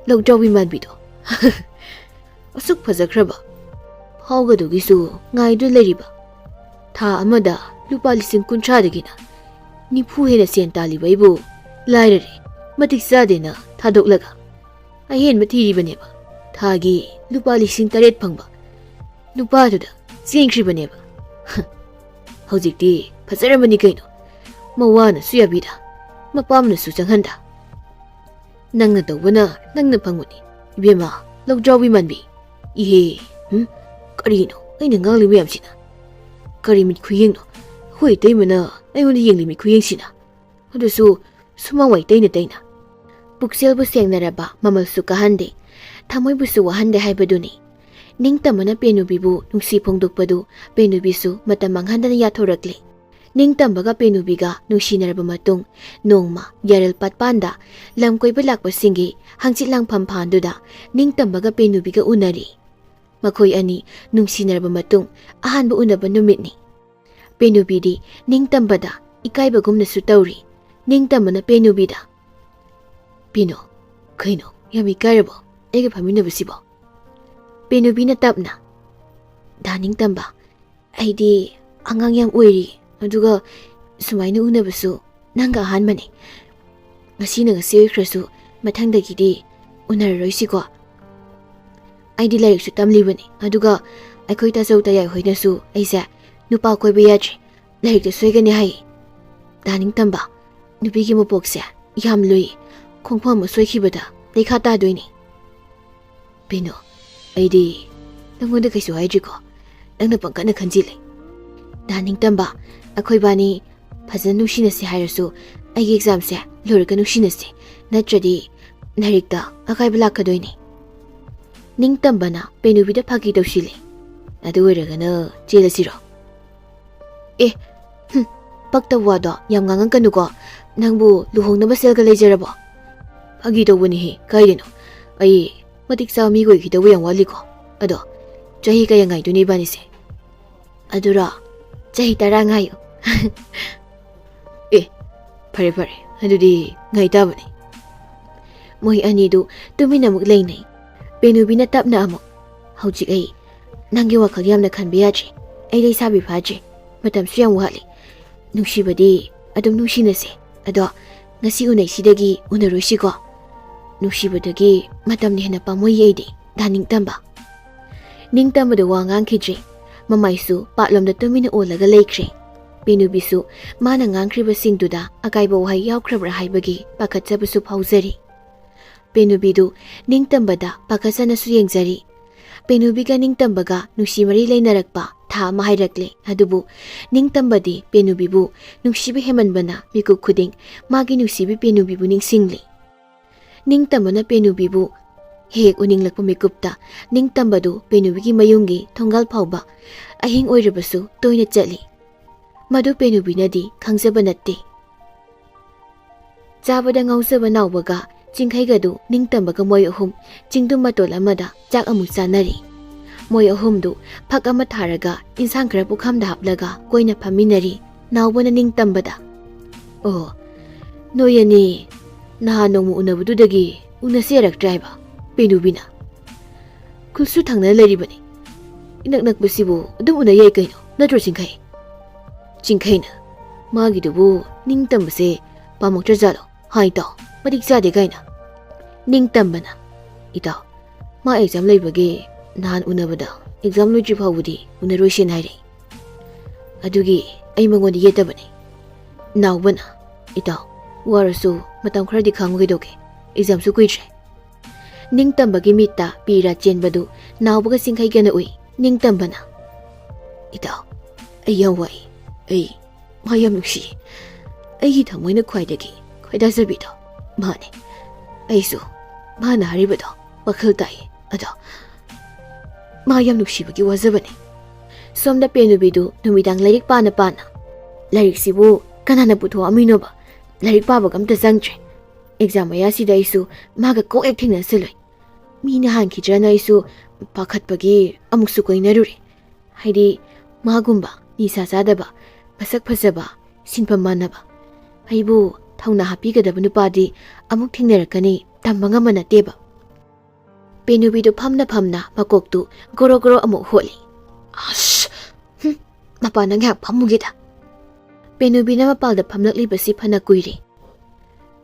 ꯂꯧꯗ꯭ꯔꯥꯎꯕꯤ ꯃꯥꯟꯕꯤꯗꯣ꯫" ꯑꯁꯨꯛ ꯐꯖꯈ꯭ꯔꯕ ꯐꯥꯎꯒꯗꯨꯒꯤꯁꯨ ꯉꯥꯏꯗꯨ ꯂꯩꯔꯤꯕ꯫ ꯊꯥ ꯑꯃꯗ ꯂꯨꯄꯥ ꯂꯤꯁꯤꯡ ꯀꯨꯟꯊ꯭ꯔꯥꯗꯒꯤꯅ ꯅꯤꯐꯨ ꯍꯦꯟꯅ ꯁꯦꯟ ꯇꯥꯜꯂꯤꯕ ꯑꯩꯕꯨ ꯂꯥꯏꯔꯔꯦ, ꯃꯇꯤꯛ ꯆꯥꯗꯦꯅ ꯊꯥꯗꯣꯛꯂꯒ ꯑꯍꯦꯟꯕ ꯊꯤꯔꯤꯕꯅꯦꯕ꯫ ꯊꯥꯒꯤ ꯂꯨꯄꯥ ꯂꯤꯁꯤꯡ ꯇꯔꯦꯠ ꯐꯪꯕ ꯅꯨꯄꯥꯗꯨꯗ ꯆꯦꯟꯈ꯭ꯔꯤꯕꯅꯦꯕ꯫ ꯍꯧꯖꯤꯛꯇꯤ ꯐꯖꯔꯝꯃꯅꯤ ꯀꯩꯅꯣ, ꯃꯋꯥꯅꯁꯨ ꯌꯥꯕꯤꯗ, ꯃꯄꯥꯝꯅꯁꯨ ꯆꯪꯍꯟꯗ꯫ ꯅꯪꯅ ꯇꯧꯕꯅ ꯅꯪꯅ ꯐꯪꯕꯅꯤ ꯏꯕꯦꯝꯃ, ꯂꯧꯗ꯭ꯔꯥꯎꯕꯤ ꯃꯥꯟꯕꯤ꯫ ꯏꯍꯦ, ꯍꯨꯝ? ꯀꯔꯤꯅꯣ ꯑꯩꯅ ꯉꯥꯡꯂꯤ ꯃꯌꯥꯝꯁꯤꯅ? ꯀꯔꯤ ꯃꯤꯠ ꯈꯨꯌꯦꯡꯅꯣ? ꯑꯩꯈꯣꯏ ꯏꯇꯩꯃꯅ ꯑꯩꯉꯣꯟꯗ ꯌꯦꯡꯂꯤ ꯃꯤꯈꯨꯌꯦꯡꯁꯤꯅ꯫ ꯑꯗꯨꯁꯨ ꯁꯨꯃꯥꯡ ꯋꯥꯏ ꯇꯩꯅ ꯇꯩꯅ꯫ ꯄꯨꯛꯆꯦꯜꯕꯨ ꯁꯦꯡꯅꯔꯕ ꯃꯃꯜꯁꯨ ꯀꯥꯍꯟꯗꯦ, ꯊꯃꯣꯏꯕꯨꯁꯨ ꯋꯥꯍꯟꯗꯦ ꯍꯥꯏꯕꯗꯨꯅꯤ꯫ ꯅꯤꯡꯇꯝꯕꯅ ꯄꯦꯅꯨꯕꯤꯕꯨ ꯅꯨꯡꯁꯤ ꯐꯣꯡꯗꯣꯛꯄꯗꯨ ꯄꯦꯅꯨꯕꯤꯁꯨ ꯃꯇꯝ ꯃꯥꯡꯍꯟꯗꯅ ꯌꯥꯊꯣꯔꯛꯂꯦ꯫ ꯅꯤꯡꯇꯝꯕꯒ ꯄꯦꯅꯨꯕꯤꯒ ꯅꯨꯡꯁꯤꯅꯔꯕ ꯃꯇꯨꯡ, ꯅꯣꯡꯃ ꯌꯥꯔꯦꯜ ꯄꯥꯠꯄꯥꯟꯗ ꯂꯝ ꯀꯣꯏꯕ ꯂꯥꯛꯄꯁꯤꯡꯒꯤ ꯍꯪꯆꯤꯠ ꯂꯥꯡꯐꯝ ꯐꯥꯟꯗꯨꯗ ꯅꯤꯡꯇꯝꯕꯒ ꯄꯦꯅꯨꯕꯤꯒ ꯎꯅꯔꯤ꯫ ꯃꯈꯣꯏ ꯑꯅꯤ ꯅꯨꯡꯁꯤꯅꯔꯕ ꯃꯇꯨꯡ ꯑꯍꯥꯟꯕ ꯎꯅꯕ ꯅꯨꯃꯤꯠꯅꯤ꯫ ꯄꯦꯅꯨꯕꯤꯗꯤ ꯅꯤꯡꯇꯝꯕꯗ ꯏꯀꯥꯏꯕꯒꯨꯝꯅꯁꯨ ꯇꯧꯔꯤ꯫ ꯅꯤꯡꯇꯝꯕꯅ ꯄꯦꯅꯨꯕꯤꯗ, "ꯄꯦꯅꯨ, ꯀꯩꯅꯣ, ꯌꯥꯝ ꯏꯀꯥꯏꯔꯕꯣ ꯑꯩꯒ ꯐꯝꯃꯤꯟꯅꯕꯁꯤꯕꯣ?" ꯄꯦꯅꯨꯕꯤꯅ ꯇꯞꯅ, "ꯗꯥ ꯅꯤꯡꯇꯝꯕ, ꯑꯩꯗꯤ ꯑꯉꯥꯡ ꯌꯥꯝ ꯑꯣꯏꯔꯤ, ꯑꯗꯨꯒ ꯁꯨꯃꯥꯏꯅ ꯎꯅꯕꯁꯨ ꯅꯪꯒ ꯑꯍꯥꯟꯕꯅꯤ꯫ ꯉꯁꯤꯅ ꯉꯁꯤ ꯑꯣꯏꯈ꯭ꯔꯁꯨ, ꯃꯊꯪꯗꯒꯤꯗꯤ ꯎꯅꯔꯔꯣꯏꯁꯤꯀꯣ? ꯑꯩꯗꯤ ꯂꯥꯏꯔꯤꯛꯁꯨ ꯇꯝꯂꯤꯕꯅꯤ, ꯑꯗꯨꯒ ꯑꯩꯈꯣꯏ ꯇꯥꯖꯧ ꯇꯌꯥꯏ ꯍꯣꯏꯅꯁꯨ ꯑꯩꯁꯦ ꯅꯨꯄꯥ ꯀꯣꯏꯕ ꯌꯥꯗ꯭ꯔꯦ, ꯂꯥꯏꯔꯤꯛꯇ ꯁꯣꯏꯒꯅꯤ ꯍꯥꯏ꯫ ꯗꯥ ꯅꯤꯡꯇꯝꯕ, ꯅꯨꯄꯤꯒꯤ ꯃꯄꯣꯛꯁꯦ ꯌꯥꯝ ꯂꯨꯏ, ꯈꯣꯡꯐꯝ ꯑꯃ ꯁꯣꯏꯈꯤꯕꯗ ꯂꯩꯈꯥ ꯇꯥꯗꯣꯏꯅꯤ꯫" "ꯄꯦꯅꯨ, ꯑꯩꯗꯤ ꯅꯪꯉꯣꯟꯗ ꯀꯩꯁꯨ ꯍꯥꯏꯗ꯭ꯔꯤꯀꯣ, ꯅꯪꯅ ꯄꯪꯀꯠꯅ ꯈꯟꯖꯤꯜꯂꯦ꯫ ꯗꯥ ꯅꯤꯡꯇꯝꯕ, ꯑꯩꯈꯣꯏꯕꯥꯅꯤ ꯐꯖꯅ ꯅꯨꯡꯁꯤꯅꯁꯦ ꯍꯥꯏꯔꯁꯨ ꯑꯩꯒꯤ ꯑꯦꯛꯖꯥꯝꯁꯦ ꯂꯣꯏꯔꯒ ꯅꯨꯡꯁꯤꯅꯁꯦ, ꯅꯠꯇ꯭ꯔꯗꯤ ꯂꯥꯏꯔꯤꯛꯇ ꯑꯀꯥꯏꯕ ꯂꯥꯛꯀꯗꯣꯏꯅꯤ꯫" ꯅꯤꯡꯇꯝꯕꯅ ꯄꯦꯅꯨꯕꯤꯗ ꯐꯥꯒꯤ ꯇꯧꯁꯤꯜꯂꯦ꯫ "ꯑꯗꯨ ꯑꯣꯏꯔꯒꯅ ꯆꯦꯜꯂꯁꯤꯔꯣ?" "ꯑꯦ, ꯍꯨꯝ, ꯄꯛꯇꯕ ꯋꯥꯗꯣ ꯌꯥꯝ ꯉꯥꯡꯉꯛꯀꯅꯨꯀꯣ꯫ ꯅꯪꯕꯨ ꯂꯨꯍꯣꯡꯅꯕ ꯁꯦꯜꯒ ꯂꯩꯖꯔꯕꯣ?" "ꯐꯥꯒꯤ ꯇꯧꯕꯅꯤꯍꯦ, ꯀꯥꯏꯗꯅꯣ? ꯑꯩ ꯃꯇꯤꯛ ꯆꯥꯕ ꯃꯤꯒ ꯑꯣꯏꯈꯤꯗꯧꯕ ꯌꯥꯝ ꯋꯥꯠꯂꯤꯀꯣ꯫ ꯑꯗꯣ ꯆꯍꯤ ꯀꯌꯥ ꯉꯥꯏꯗꯣꯏꯅꯣ ꯏꯕꯥꯅꯤꯁꯦ?" "ꯑꯗꯨꯔꯣ, ꯆꯍꯤ ꯇꯔꯥ ꯉꯥꯏꯌꯨ꯫" "ꯑꯦ, ꯐꯔꯦ ꯐꯔꯦ, ꯑꯗꯨꯗꯤ ꯉꯥꯏ ꯇꯥꯕꯅꯤ꯫" ꯃꯣꯏ ꯑꯅꯤꯗꯨ ꯇꯨꯃꯤꯟꯅ ꯑꯃꯨꯛ ꯂꯩꯅꯩ꯫ ꯄꯦꯅꯨꯕꯤꯅ ꯇꯞꯅ ꯑꯃꯨꯛ, "ꯍꯧꯖꯤꯛ ꯑꯩ ꯅꯪꯒꯤ ꯋꯥꯈꯜ ꯌꯥꯝꯅ ꯈꯟꯕ ꯌꯥꯗ꯭ꯔꯤ꯫ ꯑꯩ ꯂꯩꯁꯥꯕꯤ ꯐꯥꯗ꯭ꯔꯤ꯫ ꯃꯇꯝꯁꯨ ꯌꯥꯝ ꯋꯥꯠꯂꯤ꯫ ꯅꯨꯡꯁꯤꯕꯗꯤ ꯑꯗꯨꯝ ꯅꯨꯡꯁꯤꯅꯁꯦ꯫ ꯑꯗꯣ ꯉꯁꯤ ꯎꯅꯩꯁꯤꯗꯒꯤ ꯎꯅꯔꯣꯏꯁꯤꯀꯣ? ꯅꯨꯡꯁꯤꯕꯗꯒꯤ ꯃꯇꯝꯅ ꯍꯦꯟꯅ ꯄꯥꯝꯃꯨꯏ ꯑꯩꯗꯤ, ꯗꯥ ꯅꯤꯡꯇꯝꯕ꯫" ꯅꯤꯡꯇꯝꯕꯗ ꯋꯥ ꯉꯥꯡꯈꯤꯗ꯭ꯔꯦ꯫ ꯃꯃꯥꯏꯁꯨ ꯄꯥꯠꯂꯣꯝꯗ ꯇꯨꯃꯤꯟꯅ ꯑꯣꯜꯂꯒ ꯂꯩꯈ꯭ꯔꯦ꯫ ꯄꯦꯅꯨꯕꯤꯁꯨ ꯃꯥꯅ ꯉꯥꯡꯈ꯭ꯔꯤꯕꯁꯤꯡꯗꯨꯗ ꯑꯀꯥꯏꯕ ꯋꯥꯍꯩ ꯌꯥꯎꯈ꯭ꯔꯕ꯭ꯔꯥ ꯍꯥꯏꯕꯒꯤ ꯄꯥꯈꯠꯆꯕꯁꯨ ꯐꯥꯎꯖꯔꯤ꯫ ꯄꯦꯅꯨꯕꯤꯗꯨ ꯅꯤꯡꯇꯝꯕꯗ ꯄꯥꯈꯠꯆꯅꯁꯨ ꯌꯦꯡꯖꯔꯤ꯫ ꯄꯦꯅꯨꯕꯤꯒ ꯅꯤꯡꯇꯝꯕꯒ ꯅꯨꯡꯁꯤ ꯃꯔꯤ ꯂꯩꯅꯔꯛꯄ ꯊꯥ ꯑꯃ ꯍꯥꯏꯔꯛꯂꯦ꯫ ꯑꯗꯨꯕꯨ ꯅꯤꯡꯇꯝꯕꯗꯤ ꯄꯦꯅꯨꯕꯤꯕꯨ ꯅꯨꯡꯁꯤꯕ ꯍꯦꯟꯃꯟꯕꯅ ꯃꯤꯀꯨꯞ ꯈꯨꯗꯤꯡ ꯃꯥꯒꯤ ꯅꯨꯡꯁꯤꯕꯤ ꯄꯦꯅꯨꯕꯤꯕꯨ ꯅꯤꯡꯁꯤꯡꯂꯤ꯫ ꯅꯤꯡꯇꯝꯕꯅ ꯄꯦꯅꯨꯕꯤꯕꯨ ꯍꯦꯛ ꯎꯅꯤꯡꯂꯛꯄ ꯃꯤꯀꯨꯞꯇ ꯅꯤꯡꯇꯝꯕꯗꯨ ꯄꯦꯅꯨꯕꯤꯒꯤ ꯃꯌꯨꯝꯒꯤ ꯊꯣꯡꯒꯥꯜ ꯐꯥꯎꯕ ꯑꯍꯤꯡ ꯑꯣꯏꯔꯕꯁꯨ ꯇꯣꯏꯅ ꯆꯠꯂꯤ꯫ ꯃꯗꯨ ꯄꯦꯅꯨꯕꯤꯅꯗꯤ ꯈꯪꯖꯕ ꯅꯠꯇꯦ꯫ ꯆꯥꯕꯗ ꯉꯥꯎꯖꯕ ꯅꯥꯎꯕꯒ ꯆꯤꯡꯈꯩꯒꯗꯨ ꯅꯤꯡꯇꯝꯕꯒ ꯃꯣꯏ ꯑꯍꯨꯝ ꯆꯤꯡꯗꯨꯝ ꯃꯇꯣꯜ ꯑꯃꯗ ꯆꯥꯛ ꯑꯃꯨꯛ ꯆꯥꯅꯔꯤ꯫ ꯃꯣꯏ ꯑꯍꯨꯝꯗꯨ ꯐꯛ ꯑꯃ ꯊꯥꯔꯒ ꯏꯟꯁꯥꯡ ꯈꯔ ꯄꯨꯈꯝꯗ ꯍꯥꯞꯂꯒ ꯀꯣꯏꯅ ꯐꯝꯃꯤꯟꯅꯔꯤ꯫ ꯅꯥꯎꯕꯅ ꯅꯤꯡꯇꯝꯕꯗ, "ꯑꯣ, ꯅꯣꯏ ꯑꯅꯤ ꯅꯍꯥꯟ ꯅꯣꯡꯃ ꯎꯅꯕꯗꯨꯗꯒꯤ ꯎꯅꯁꯦ ꯌꯥꯔꯛꯇ꯭ꯔꯦ ꯍꯥꯏꯕ?" ꯄꯦꯅꯨꯕꯤꯅ, "ꯈꯨꯜꯁꯨ ꯊꯪꯅ ꯂꯩꯔꯤꯕꯅꯤ꯫ ꯏꯅꯛ ꯅꯛꯄꯁꯤꯕꯨ ꯑꯗꯨꯝ ꯎꯅ ꯌꯥꯏ ꯀꯩꯅꯣ, ꯅꯠꯇ꯭ꯔꯣ ꯆꯤꯡꯈꯩ?" ꯆꯤꯡꯈꯩꯅ, "ꯃꯥꯒꯤꯗꯨꯕꯨ ꯅꯤꯡꯇꯝꯕꯁꯦ ꯄꯥꯝꯃꯛꯇ꯭ꯔꯖꯥꯠꯂꯣ? ꯍꯥꯏ ꯏꯇꯥꯎ, ꯃꯇꯤꯛ ꯆꯥꯗꯦ ꯀꯥꯏꯅ?" ꯅꯤꯡꯇꯝꯕꯅ, "ꯏꯇꯥꯎ, ꯃꯥ ꯑꯦꯛꯖꯥꯝ ꯂꯩꯕꯒꯤ ꯅꯍꯥꯟ ꯎꯅꯕꯗ ꯑꯦꯛꯖꯥꯝ ꯂꯣꯏꯗ꯭ꯔꯤ ꯐꯥꯎꯕꯗꯤ ꯎꯅꯔꯣꯏꯁꯦꯅ ꯍꯥꯏꯔꯛꯏ꯫ ꯑꯗꯨꯒꯤ ꯑꯩ ꯃꯉꯣꯟꯗ ꯌꯦꯠꯇꯕꯅꯤ꯫" ꯅꯥꯎꯕꯅ, "ꯏꯇꯥꯎ, ꯋꯥꯔꯁꯨ ꯃꯇꯝ ꯈꯔꯗꯤ ꯈꯥꯡꯉꯨ ꯀꯩꯗꯧꯒꯦ? ꯑꯦꯛꯖꯥꯝꯁꯨ ꯀꯨꯏꯗ꯭ꯔꯦ꯫" ꯅꯤꯡꯇꯝꯕꯒꯤ ꯃꯤꯠꯇ ꯄꯤꯔꯥ ꯆꯦꯟꯕꯗꯨ ꯅꯥꯎꯕꯒ ꯆꯤꯡꯈꯩꯒꯅ ꯎꯏ꯫ ꯅꯤꯡꯇꯝꯕꯅ, "ꯏꯇꯥꯎ, ꯑꯩ ꯌꯥꯝ ꯋꯥꯏ꯫ ꯑꯩ ꯃꯥ ꯌꯥꯝ ꯅꯨꯡꯁꯤꯌꯦ꯫ ꯑꯩꯒꯤ ꯊꯃꯣꯏꯅ ꯈ꯭ꯋꯥꯏꯗꯒꯤ ꯈꯣꯏꯗꯥꯖꯕꯤꯗꯣ ꯃꯥꯅꯦ꯫ ꯑꯩꯁꯨ ꯃꯥꯅ ꯍꯥꯏꯔꯤꯕꯗꯣ ꯋꯥꯈꯜ ꯇꯥꯏꯌꯦ꯫ ꯑꯗꯣ ꯃꯥ ꯌꯥꯝ ꯅꯨꯡꯁꯤꯕꯒꯤ ꯋꯥꯖꯕꯅꯦ꯫" ꯁꯣꯝꯗ ꯄꯦꯅꯨꯕꯤꯗꯨ ꯅꯨꯃꯤꯗꯥꯡ ꯂꯥꯏꯔꯤꯛ ꯄꯥꯅ ꯄꯥꯅ, "ꯂꯥꯏꯔꯤꯛꯁꯤꯕꯨ ꯀꯅꯥꯅ ꯄꯨꯊꯣꯛꯑꯝꯃꯤꯅꯣꯕ? ꯂꯥꯏꯔꯤꯛ ꯄꯥꯕꯒ ꯑꯝꯇ ꯆꯪꯗ꯭ꯔꯦ꯫ ꯑꯦꯛꯖꯥꯝ ꯃꯌꯥꯁꯤꯗ ꯑꯩꯁꯨ ꯃꯥꯒ ꯀꯣꯛ ꯍꯦꯛ ꯊꯦꯡꯅꯁꯤꯜꯂꯨꯏ꯫ ꯃꯤꯅ ꯍꯥꯟꯈꯤꯗ꯭ꯔꯅ ꯑꯩꯁꯨ ꯄꯥꯈꯠꯄꯒꯤ ꯑꯃꯨꯛꯁꯨ ꯀꯣꯏꯅꯔꯨꯔꯦ꯫ ꯍꯥꯏꯗꯤ ꯃꯥꯒꯨꯝꯕ ꯅꯤꯁꯥ ꯆꯥꯗꯕ, ꯃꯁꯛ ꯐꯖꯕ, ꯁꯤꯟꯐꯝ ꯃꯥꯟꯅꯕ, ꯑꯩꯕꯨ ꯊꯧꯅꯥ ꯍꯥꯞꯄꯤꯒꯗꯕ ꯅꯨꯄꯥꯗꯤ ꯑꯃꯨꯛ ꯊꯦꯡꯅꯔꯛꯀꯅꯤ ꯇꯝꯕ ꯉꯝꯕ ꯅꯠꯇꯦꯕ꯫" ꯄꯦꯅꯨꯕꯤꯗꯨ ꯐꯝꯅ ꯐꯝꯅ ꯃꯀꯣꯛꯇꯨ ꯒꯣꯔꯣ ꯒꯣꯔꯣ ꯑꯃꯨꯛ ꯍꯣꯠꯂꯤ꯫ "ꯑꯁ! ꯍꯨꯝ, ꯃꯄꯥꯟꯗ ꯉꯥꯏꯍꯥꯛ ꯐꯝꯃꯨꯒꯦꯗ꯫" ꯄꯦꯅꯨꯕꯤꯅ ꯃꯄꯥꯜꯗ ꯐꯝꯂꯛꯂꯤꯕꯁꯤ ꯐꯅ ꯀꯨꯏꯔꯦ꯫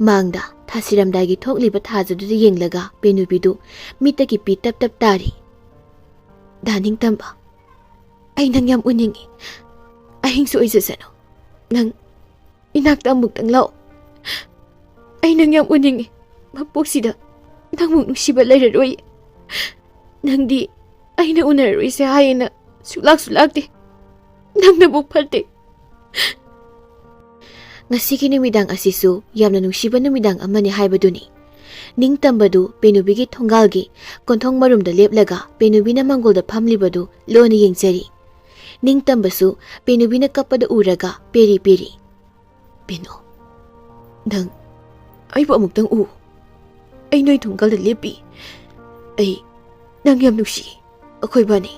ꯃꯥꯡꯗ ꯊꯥꯁꯤꯔꯝꯗꯥꯏꯒꯤ ꯊꯣꯛꯂꯤꯕ ꯊꯥꯖꯗꯨꯗ ꯌꯦꯡꯂꯒ ꯄꯦꯅꯨꯕꯤꯗꯨ ꯃꯤꯠꯇꯒꯤ ꯄꯤ ꯇꯞ ꯇꯞ ꯇꯥꯔꯤ꯫ "ꯗꯥ ꯅꯤꯡꯇꯝꯕ, ꯑꯩ ꯅꯪ ꯌꯥꯝ ꯎꯅꯤꯡꯉꯤ꯫ ꯑꯍꯤꯡꯁꯨ ꯑꯣꯏꯖꯁꯅꯨ꯫ ꯅꯪ ꯏꯅꯥꯛꯇ ꯑꯃꯨꯛꯇꯪ ꯂꯥꯛꯑꯣ꯫ ꯑꯩ ꯅꯪ ꯌꯥꯝ ꯎꯅꯤꯡꯉꯤ꯫ ꯃꯄꯣꯛꯁꯤꯗ ꯅꯪꯃꯨꯛ ꯅꯨꯡꯁꯤꯕ ꯂꯩꯔꯔꯣꯏ꯫ ꯅꯪꯗꯤ ꯑꯩꯅ ꯎꯅꯔꯔꯣꯏꯁꯦ ꯍꯥꯏꯌꯦꯅ ꯁꯨꯛꯂꯥꯛꯁꯨ ꯂꯥꯛꯇꯦ꯫ ꯅꯪꯅꯕꯨ ꯐꯠꯇꯦ꯫ ꯉꯁꯤꯒꯤ ꯅꯨꯃꯤꯗꯥꯡ ꯑꯁꯤꯁꯨ ꯌꯥꯝꯅ ꯅꯨꯡꯁꯤꯕ ꯅꯨꯃꯤꯗꯥꯡ ꯑꯃꯅꯤ ꯍꯥꯏꯕꯗꯨꯅꯤ꯫ ꯅꯤꯡꯇꯝꯕꯗꯨ ꯄꯦꯅꯨꯕꯤꯒꯤ ꯊꯣꯡꯒꯥꯜꯒꯤ ꯀꯣꯟꯊꯣꯡ ꯃꯔꯨꯝꯗ ꯂꯦꯞꯂꯒ ꯄꯦꯅꯨꯕꯤꯅ ꯃꯥꯡꯒꯣꯜꯗ ꯐꯝꯂꯤꯕꯗꯨ ꯂꯣꯟꯅ ꯌꯦꯡꯖꯔꯤ꯫ ꯅꯤꯡꯇꯝꯕꯁꯨ ꯄꯦꯅꯨꯕꯤꯅ ꯀꯞꯄꯗ ꯎꯔꯒ ꯄꯦꯔꯤ ꯄꯦꯔꯤ꯫ "ꯄꯦꯅꯨ, ꯅꯪ ꯑꯩꯕꯨ ꯑꯃꯨꯛꯇꯪ ꯎ꯫ ꯑꯩ ꯅꯣꯏ ꯊꯣꯡꯒꯥꯜꯗ ꯂꯦꯞꯄꯤ꯫ ꯑꯩ ꯅꯪ ꯌꯥꯝ ꯅꯨꯡꯁꯤ꯫ ꯑꯩꯈꯣꯏꯕꯥꯅꯤ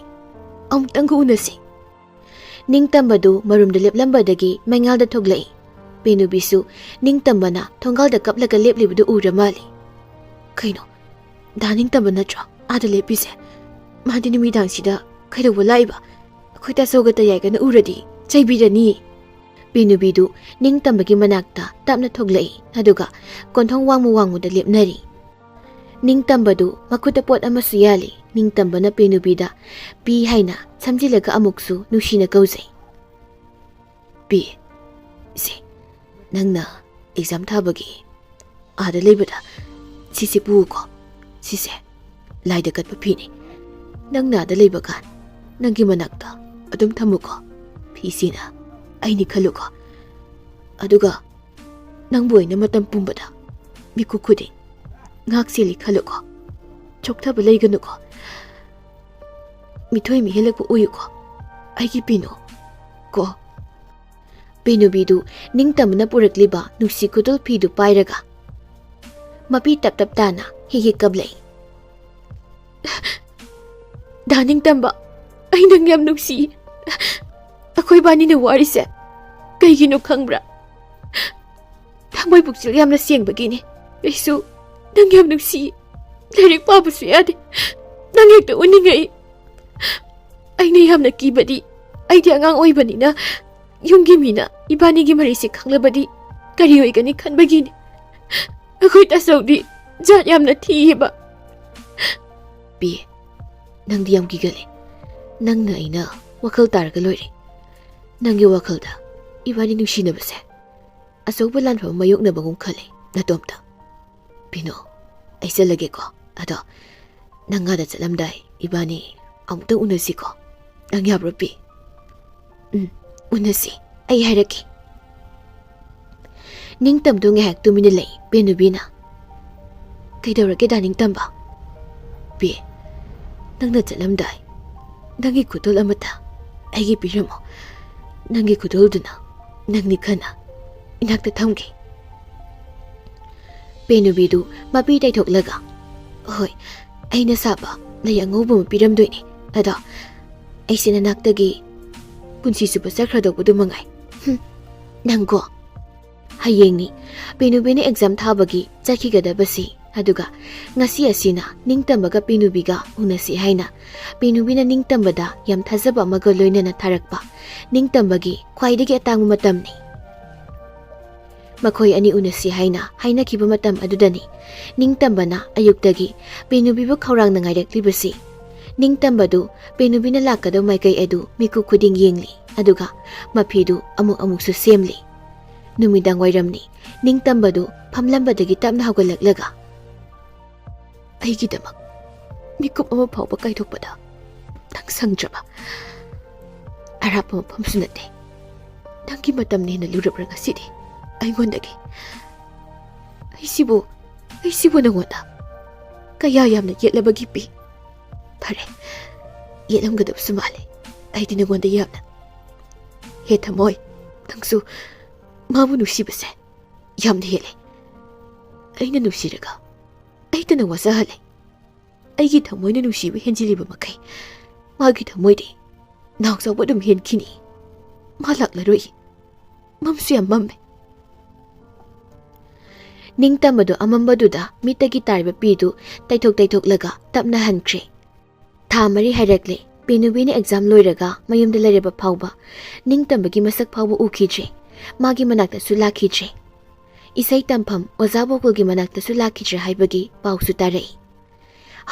ꯑꯃꯨꯛꯇꯪꯒ ꯎꯅꯁꯤ꯫" ꯅꯤꯡꯇꯝꯕꯗꯨ ꯃꯔꯨꯝꯗ ꯂꯦꯞꯂꯝꯕꯗꯒꯤ ꯃꯩꯉꯥꯜꯗ ꯊꯣꯛꯂꯛꯏ꯫ ꯄꯦꯅꯨꯕꯤꯁꯨ ꯅꯤꯡꯇꯝꯕꯅ ꯊꯣꯡꯒꯥꯜꯗ ꯀꯞꯂꯒ ꯂꯦꯞꯂꯤꯕꯗꯨ ꯎꯔ ꯃꯥꯜꯂꯤ꯫ "ꯀꯩꯅꯣ, ꯗꯥ ꯅꯤꯡꯇꯝꯕ ꯅꯠꯇ꯭ꯔꯣ ꯑꯥꯗ ꯂꯦꯞꯄꯤꯁꯦ? ꯃꯥꯗꯤ ꯅꯨꯃꯤꯗꯥꯡꯁꯤꯗ ꯀꯩꯗꯧꯕ ꯂꯥꯛꯏꯕ? ꯑꯩꯈꯣꯏ ꯇꯥꯆꯧꯒ ꯇꯌꯥꯏꯒꯅ ꯎꯔꯗꯤ ꯆꯩꯕꯤꯔꯅꯤ꯫" ꯄꯦꯅꯨꯕꯤꯗꯨ ꯅꯤꯡꯇꯝꯕꯒꯤ ꯃꯅꯥꯛꯇ ꯇꯞꯅ ꯊꯣꯛꯂꯛꯏ, ꯑꯗꯨꯒ ꯀꯣꯟꯊꯣꯡ ꯋꯥꯡꯃ ꯋꯥꯡꯃꯗ ꯂꯦꯞꯅꯔꯤ꯫ ꯅꯤꯡꯇꯝꯕꯗꯨ ꯃꯈꯨꯠꯇ ꯄꯣꯠ ꯑꯃꯁꯨ ꯌꯥꯜꯂꯤ꯫ ꯅꯤꯡꯇꯝꯕꯅ ꯄꯦꯅꯨꯕꯤꯗ "ꯄꯤ" ꯍꯥꯏꯅ ꯁꯝꯖꯤꯜꯂꯒ ꯑꯃꯨꯛꯁꯨ ꯅꯨꯡꯁꯤꯅ ꯀꯧꯖꯩ꯫ "ꯄꯤ, ꯁꯦ, ꯅꯪꯅ ꯑꯦꯛꯖꯥꯝ ꯊꯥꯕꯒꯤ ꯑꯥꯗ ꯂꯩꯕꯗ ꯁꯤꯁꯦ ꯄꯨꯀꯣ꯫ ꯁꯤꯁꯦ ꯂꯥꯏꯗ ꯀꯠꯄ ꯐꯤꯅꯤ꯫ ꯅꯪꯅ ꯑꯥꯗ ꯂꯩꯕꯀꯥꯟ ꯅꯪꯒꯤ ꯃꯅꯥꯛꯇ ꯑꯗꯨꯝ ꯊꯝꯃꯨꯀꯣ꯫ ꯐꯤꯁꯤꯅ ꯑꯩꯅꯤ ꯈꯜꯂꯨꯀꯣ꯫ ꯑꯗꯨꯒ ꯅꯪꯕꯨ ꯑꯩꯅ ꯃꯇꯝ ꯄꯨꯝꯕꯗ ꯃꯤꯀꯨꯞ ꯈꯨꯗꯤꯡ ꯉꯥꯛ ꯁꯦꯜꯂꯤ ꯈꯜꯂꯨꯀꯣ꯫ ꯆꯣꯛꯊꯕ ꯂꯩꯒꯅꯨꯀꯣ꯫ ꯃꯤꯊꯣꯏ ꯃꯤꯍꯦꯜꯂꯛꯄ ꯑꯣꯏꯌꯨꯀꯣ, ꯑꯩꯒꯤ ꯄꯤꯅꯨ ꯀꯣ꯫" ꯄꯦꯅꯨꯕꯤꯗꯨ ꯅꯤꯡꯇꯝꯕꯅ ꯄꯨꯔꯛꯂꯤꯕ ꯅꯨꯡꯁꯤ ꯈꯨꯗꯣꯜ ꯐꯤꯗꯨ ꯄꯥꯏꯔꯒ ꯃꯄꯤ ꯇꯞ ꯇꯞ ꯇꯥꯅ ꯍꯤꯛ ꯍꯤꯛ ꯀꯞꯂꯛꯏ꯫ "ꯗꯥ ꯅꯤꯡꯇꯝꯕ, ꯑꯩ ꯅꯪ ꯌꯥꯝ ꯅꯨꯡꯁꯤ꯫ ꯑꯩꯈꯣꯏꯕꯥꯅꯤꯅ ꯋꯥꯔꯤꯁꯦ ꯀꯩꯒꯤꯅꯣ ꯈꯪꯕ꯭ꯔꯥ? ꯊꯃꯣꯏ ꯄꯨꯛꯆꯦꯜ ꯌꯥꯝꯅ ꯁꯦꯡꯕꯒꯤꯅꯤ꯫ ꯑꯩꯁꯨ ꯅꯪ ꯌꯥꯝ ꯅꯨꯡꯁꯤ꯫ ꯂꯥꯏꯔꯤꯛ ꯄꯥꯕꯁꯨ ꯌꯥꯗꯦ꯫ ꯅꯪ ꯍꯦꯛꯇ ꯎꯅꯤꯡꯉꯛꯏ꯫ ꯑꯩꯅ ꯌꯥꯝꯅ ꯀꯤꯕꯗꯤ ꯑꯩꯗꯤ ꯑꯉꯥꯡ ꯑꯣꯏꯕꯅꯤꯅ ꯌꯨꯝꯒꯤ ꯃꯤꯅ ꯏꯕꯥꯅꯤꯒꯤ ꯃꯔꯤꯁꯦ ꯈꯪꯂꯕꯗꯤ ꯀꯔꯤ ꯑꯣꯏꯒꯅꯤ ꯈꯟꯕꯒꯤꯅꯤ꯫ ꯑꯩꯈꯣꯏ ꯇꯥꯆꯧꯗꯤ ꯖꯥꯠ ꯌꯥꯝꯅ ꯊꯤꯌꯦꯕ꯫" "ꯄꯤ, ꯅꯪꯗꯤ ꯌꯥꯝ ꯀꯤꯒꯜꯂꯦ꯫ ꯅꯪꯅ ꯑꯩꯅ ꯋꯥꯈꯜ ꯇꯥꯔꯒ ꯂꯣꯏꯔꯦ꯫ ꯅꯪꯒꯤ ꯋꯥꯈꯜꯗ ꯏꯕꯥꯅꯤ ꯅꯨꯡꯁꯤꯅꯕꯁꯦ ꯑꯆꯧꯕ ꯂꯥꯟꯐꯝ ꯑꯃ ꯃꯥꯌꯣꯛꯅꯕꯒꯨꯝ ꯈꯜꯂꯦ ꯅꯇꯣꯝꯇ꯫ ꯄꯤꯅꯨ, ꯑꯩ ꯆꯠꯂꯒꯦꯀꯣ꯫ ꯑꯗꯣ ꯅꯪ ꯑꯥꯗ ꯆꯠꯂꯝꯗꯥꯏ ꯏꯕꯥꯅꯤ ꯑꯃꯨꯛꯇꯪ ꯎꯅꯁꯤꯀꯣ꯫ ꯅꯪ ꯌꯥꯕ꯭ꯔꯣ, ꯄꯤ? ꯎꯝ, ꯎꯅꯁꯤ꯫ ꯑꯩ ꯍꯥꯏꯔꯛꯀꯦ꯫ ꯅꯤꯡꯇꯝꯗꯨ ꯉꯥꯏꯍꯥꯛ ꯇꯨꯃꯤꯟꯅ ꯂꯩ ꯄꯦꯅꯨꯕꯤꯅ꯫ "ꯀꯩꯗꯧꯔꯒꯦꯗ, ꯅꯤꯡꯇꯝꯕ?" "ꯄꯤ, ꯅꯪꯅ ꯆꯠꯂꯝꯗꯥꯏ ꯅꯪꯒꯤ ꯈꯨꯗꯣꯜ ꯑꯃꯠꯇ ꯑꯩꯒꯤ ꯄꯤꯔꯝꯃꯣ꯫ ꯅꯪꯒꯤ ꯈꯨꯗꯣꯜꯗꯨꯅ ꯅꯪꯅꯤ ꯈꯟꯅ ꯏꯅꯥꯛꯇ ꯊꯝꯒꯦ꯫" ꯄꯦꯅꯨꯕꯤꯗꯨ ꯃꯄꯤ ꯇꯩꯊꯣꯛꯂꯒ, "ꯍꯣꯏ, ꯑꯩꯅ ꯁꯥꯕ ꯂꯩ ꯑꯉꯧꯕ ꯑꯃ ꯄꯤꯔꯝꯗꯣꯏꯅꯦ꯫ ꯑꯗꯣ ꯑꯩꯁꯦ ꯅꯅꯥꯛꯇꯒꯤ ꯄꯨꯟꯁꯤ ꯆꯨꯞꯄ ꯆꯠꯈ꯭ꯔꯗꯧꯕꯗꯨ ꯃꯉꯥꯏ꯫ ꯍꯨꯝ, ꯅꯪꯀꯣ꯫" ꯍꯌꯦꯡꯅꯤ ꯄꯦꯅꯨꯕꯤꯅ ꯑꯦꯛꯖꯥꯝ ꯊꯥꯕꯒꯤ ꯆꯠꯈꯤꯒꯗꯕꯁꯤ꯫ ꯑꯗꯨꯒ ꯉꯁꯤ ꯑꯁꯤꯅ ꯅꯤꯡꯇꯝꯕꯒ ꯄꯦꯅꯨꯕꯤꯒ ꯎꯅꯁꯤ ꯍꯥꯏꯅ ꯄꯦꯅꯨꯕꯤꯅ ꯅꯤꯡꯇꯝꯕꯗ ꯌꯥꯝ ꯊꯥꯖꯕ ꯑꯃꯒ ꯂꯣꯏꯅꯅ ꯊꯥꯔꯛꯄ ꯅꯤꯡꯇꯝꯕꯒꯤ ꯈ꯭ꯋꯥꯏꯗꯒꯤ ꯑꯇꯥꯡꯕ ꯃꯇꯝꯅꯤ꯫ ꯃꯈꯣꯏ ꯑꯅꯤ ꯎꯅꯁꯤ ꯍꯥꯏꯅ ꯍꯥꯏꯅꯈꯤꯕ ꯃꯇꯝ ꯑꯗꯨꯗꯅꯤ ꯅꯤꯡꯇꯝꯕꯅ ꯑꯌꯨꯛꯇꯒꯤ ꯄꯦꯅꯨꯕꯤꯕꯨ ꯈꯧꯔꯥꯡꯅ ꯉꯥꯏꯔꯛꯂꯤꯕꯁꯤ꯫ ꯅꯤꯡꯇꯝꯕꯗꯨ ꯄꯦꯅꯨꯕꯤꯅ ꯂꯥꯛꯀꯗꯧ ꯃꯥꯏꯀꯩ ꯑꯗꯨ ꯃꯤꯀꯨꯞ ꯈꯨꯗꯤꯡ ꯌꯦꯡꯂꯤ, ꯑꯗꯨꯒ ꯃꯐꯤꯗꯨ ꯑꯃꯨꯛ ꯑꯃꯨꯛꯁꯨ ꯁꯦꯝꯂꯤ꯫ ꯅꯨꯃꯤꯗꯥꯡ ꯋꯥꯏꯔꯝꯅꯤ꯫ ꯅꯤꯡꯇꯝꯕꯗꯨ ꯐꯝꯂꯝꯕꯗꯒꯤ ꯇꯞꯅ ꯍꯧꯒꯠꯂꯛꯂꯒ, "ꯑꯩꯒꯤꯗꯃꯛ ꯃꯤꯀꯨꯞ ꯑꯃ ꯐꯥꯎꯕ ꯀꯥꯏꯊꯣꯛꯄꯗ ꯅꯪ ꯁꯪꯗ꯭ꯔꯕ? ꯑꯔꯥꯞꯄ ꯃꯐꯝꯁꯨ ꯅꯠꯇꯦ꯫ ꯅꯪꯒꯤ ꯃꯇꯝꯅ ꯍꯦꯟꯅ ꯂꯨꯔꯕ꯭ꯔꯥ ꯉꯁꯤꯗꯤ ꯑꯩꯉꯣꯟꯗꯒꯤ? ꯑꯩꯁꯤꯕꯨ, ꯑꯩꯁꯤꯕꯨ ꯅꯉꯣꯟꯗ ꯀꯌꯥ ꯌꯥꯝꯅ ꯌꯦꯠꯂꯕꯒꯦ, ꯄꯤ? ꯐꯔꯦ, ꯌꯦꯠꯂꯝꯒꯗꯕꯁꯨ ꯃꯥꯜꯂꯦ꯫ ꯑꯩꯗꯤ ꯅꯉꯣꯟꯗ ꯌꯥꯝꯅ, ꯍꯦ ꯊꯃꯣꯏ, ꯅꯪꯁꯨ ꯃꯥꯕꯨ ꯅꯨꯡꯁꯤꯕꯁꯦ ꯌꯥꯝꯅ ꯍꯦꯜꯂꯦ꯫ ꯑꯩꯅ ꯅꯨꯡꯁꯤꯔꯒ ꯑꯩꯇꯅ ꯋꯥꯖꯍꯜꯂꯦ꯫ ꯑꯩꯒꯤ ꯊꯃꯣꯏꯅ ꯅꯨꯡꯁꯤꯕ ꯍꯦꯟꯖꯤꯜꯂꯤꯕ ꯃꯈꯩ ꯃꯥꯒꯤ ꯊꯃꯣꯏꯗꯤ ꯅꯥꯎꯆꯥꯎꯕ ꯑꯗꯨꯝ ꯍꯦꯟꯈꯤꯅꯤ꯫ ꯃꯥ ꯂꯥꯛꯂꯔꯣꯏ꯫ ꯃꯝꯁꯨ ꯌꯥꯝ ꯃꯝꯃꯦ꯫" ꯅꯤꯡꯇꯝꯕꯗꯨ ꯑꯃꯝꯕꯗꯨꯗ ꯃꯤꯠꯇꯒꯤ ꯇꯥꯔꯤꯕ ꯄꯤꯗꯨ ꯇꯩꯊꯣꯛ ꯇꯩꯊꯣꯛꯂꯒ ꯇꯞꯅ ꯍꯟꯈ꯭ꯔꯦ꯫ ꯊꯥ ꯃꯔꯤ ꯍꯥꯏꯔꯛꯂꯦ꯫ ꯄꯦꯅꯨꯕꯤꯅ ꯑꯦꯛꯖꯥꯝ ꯂꯣꯏꯔꯒ ꯃꯌꯨꯝꯗ ꯂꯩꯔꯕ ꯐꯥꯎꯕ ꯅꯤꯡꯇꯝꯕꯒꯤ ꯃꯁꯛ ꯐꯥꯎꯕ ꯎꯈꯤꯗ꯭ꯔꯦ꯫ ꯃꯥꯒꯤ ꯃꯅꯥꯛꯇꯁꯨ ꯂꯥꯛꯈꯤꯗ꯭ꯔꯦ꯫ ꯏꯁꯩ ꯇꯝꯐꯝ ꯑꯣꯖꯥ ꯒꯣꯀꯨꯜꯒꯤ ꯃꯅꯥꯛꯇꯁꯨ ꯂꯥꯛꯈꯤꯗ꯭ꯔꯦ ꯍꯥꯏꯕꯒꯤ ꯄꯥꯎꯁꯨ ꯇꯥꯔꯛꯏ꯫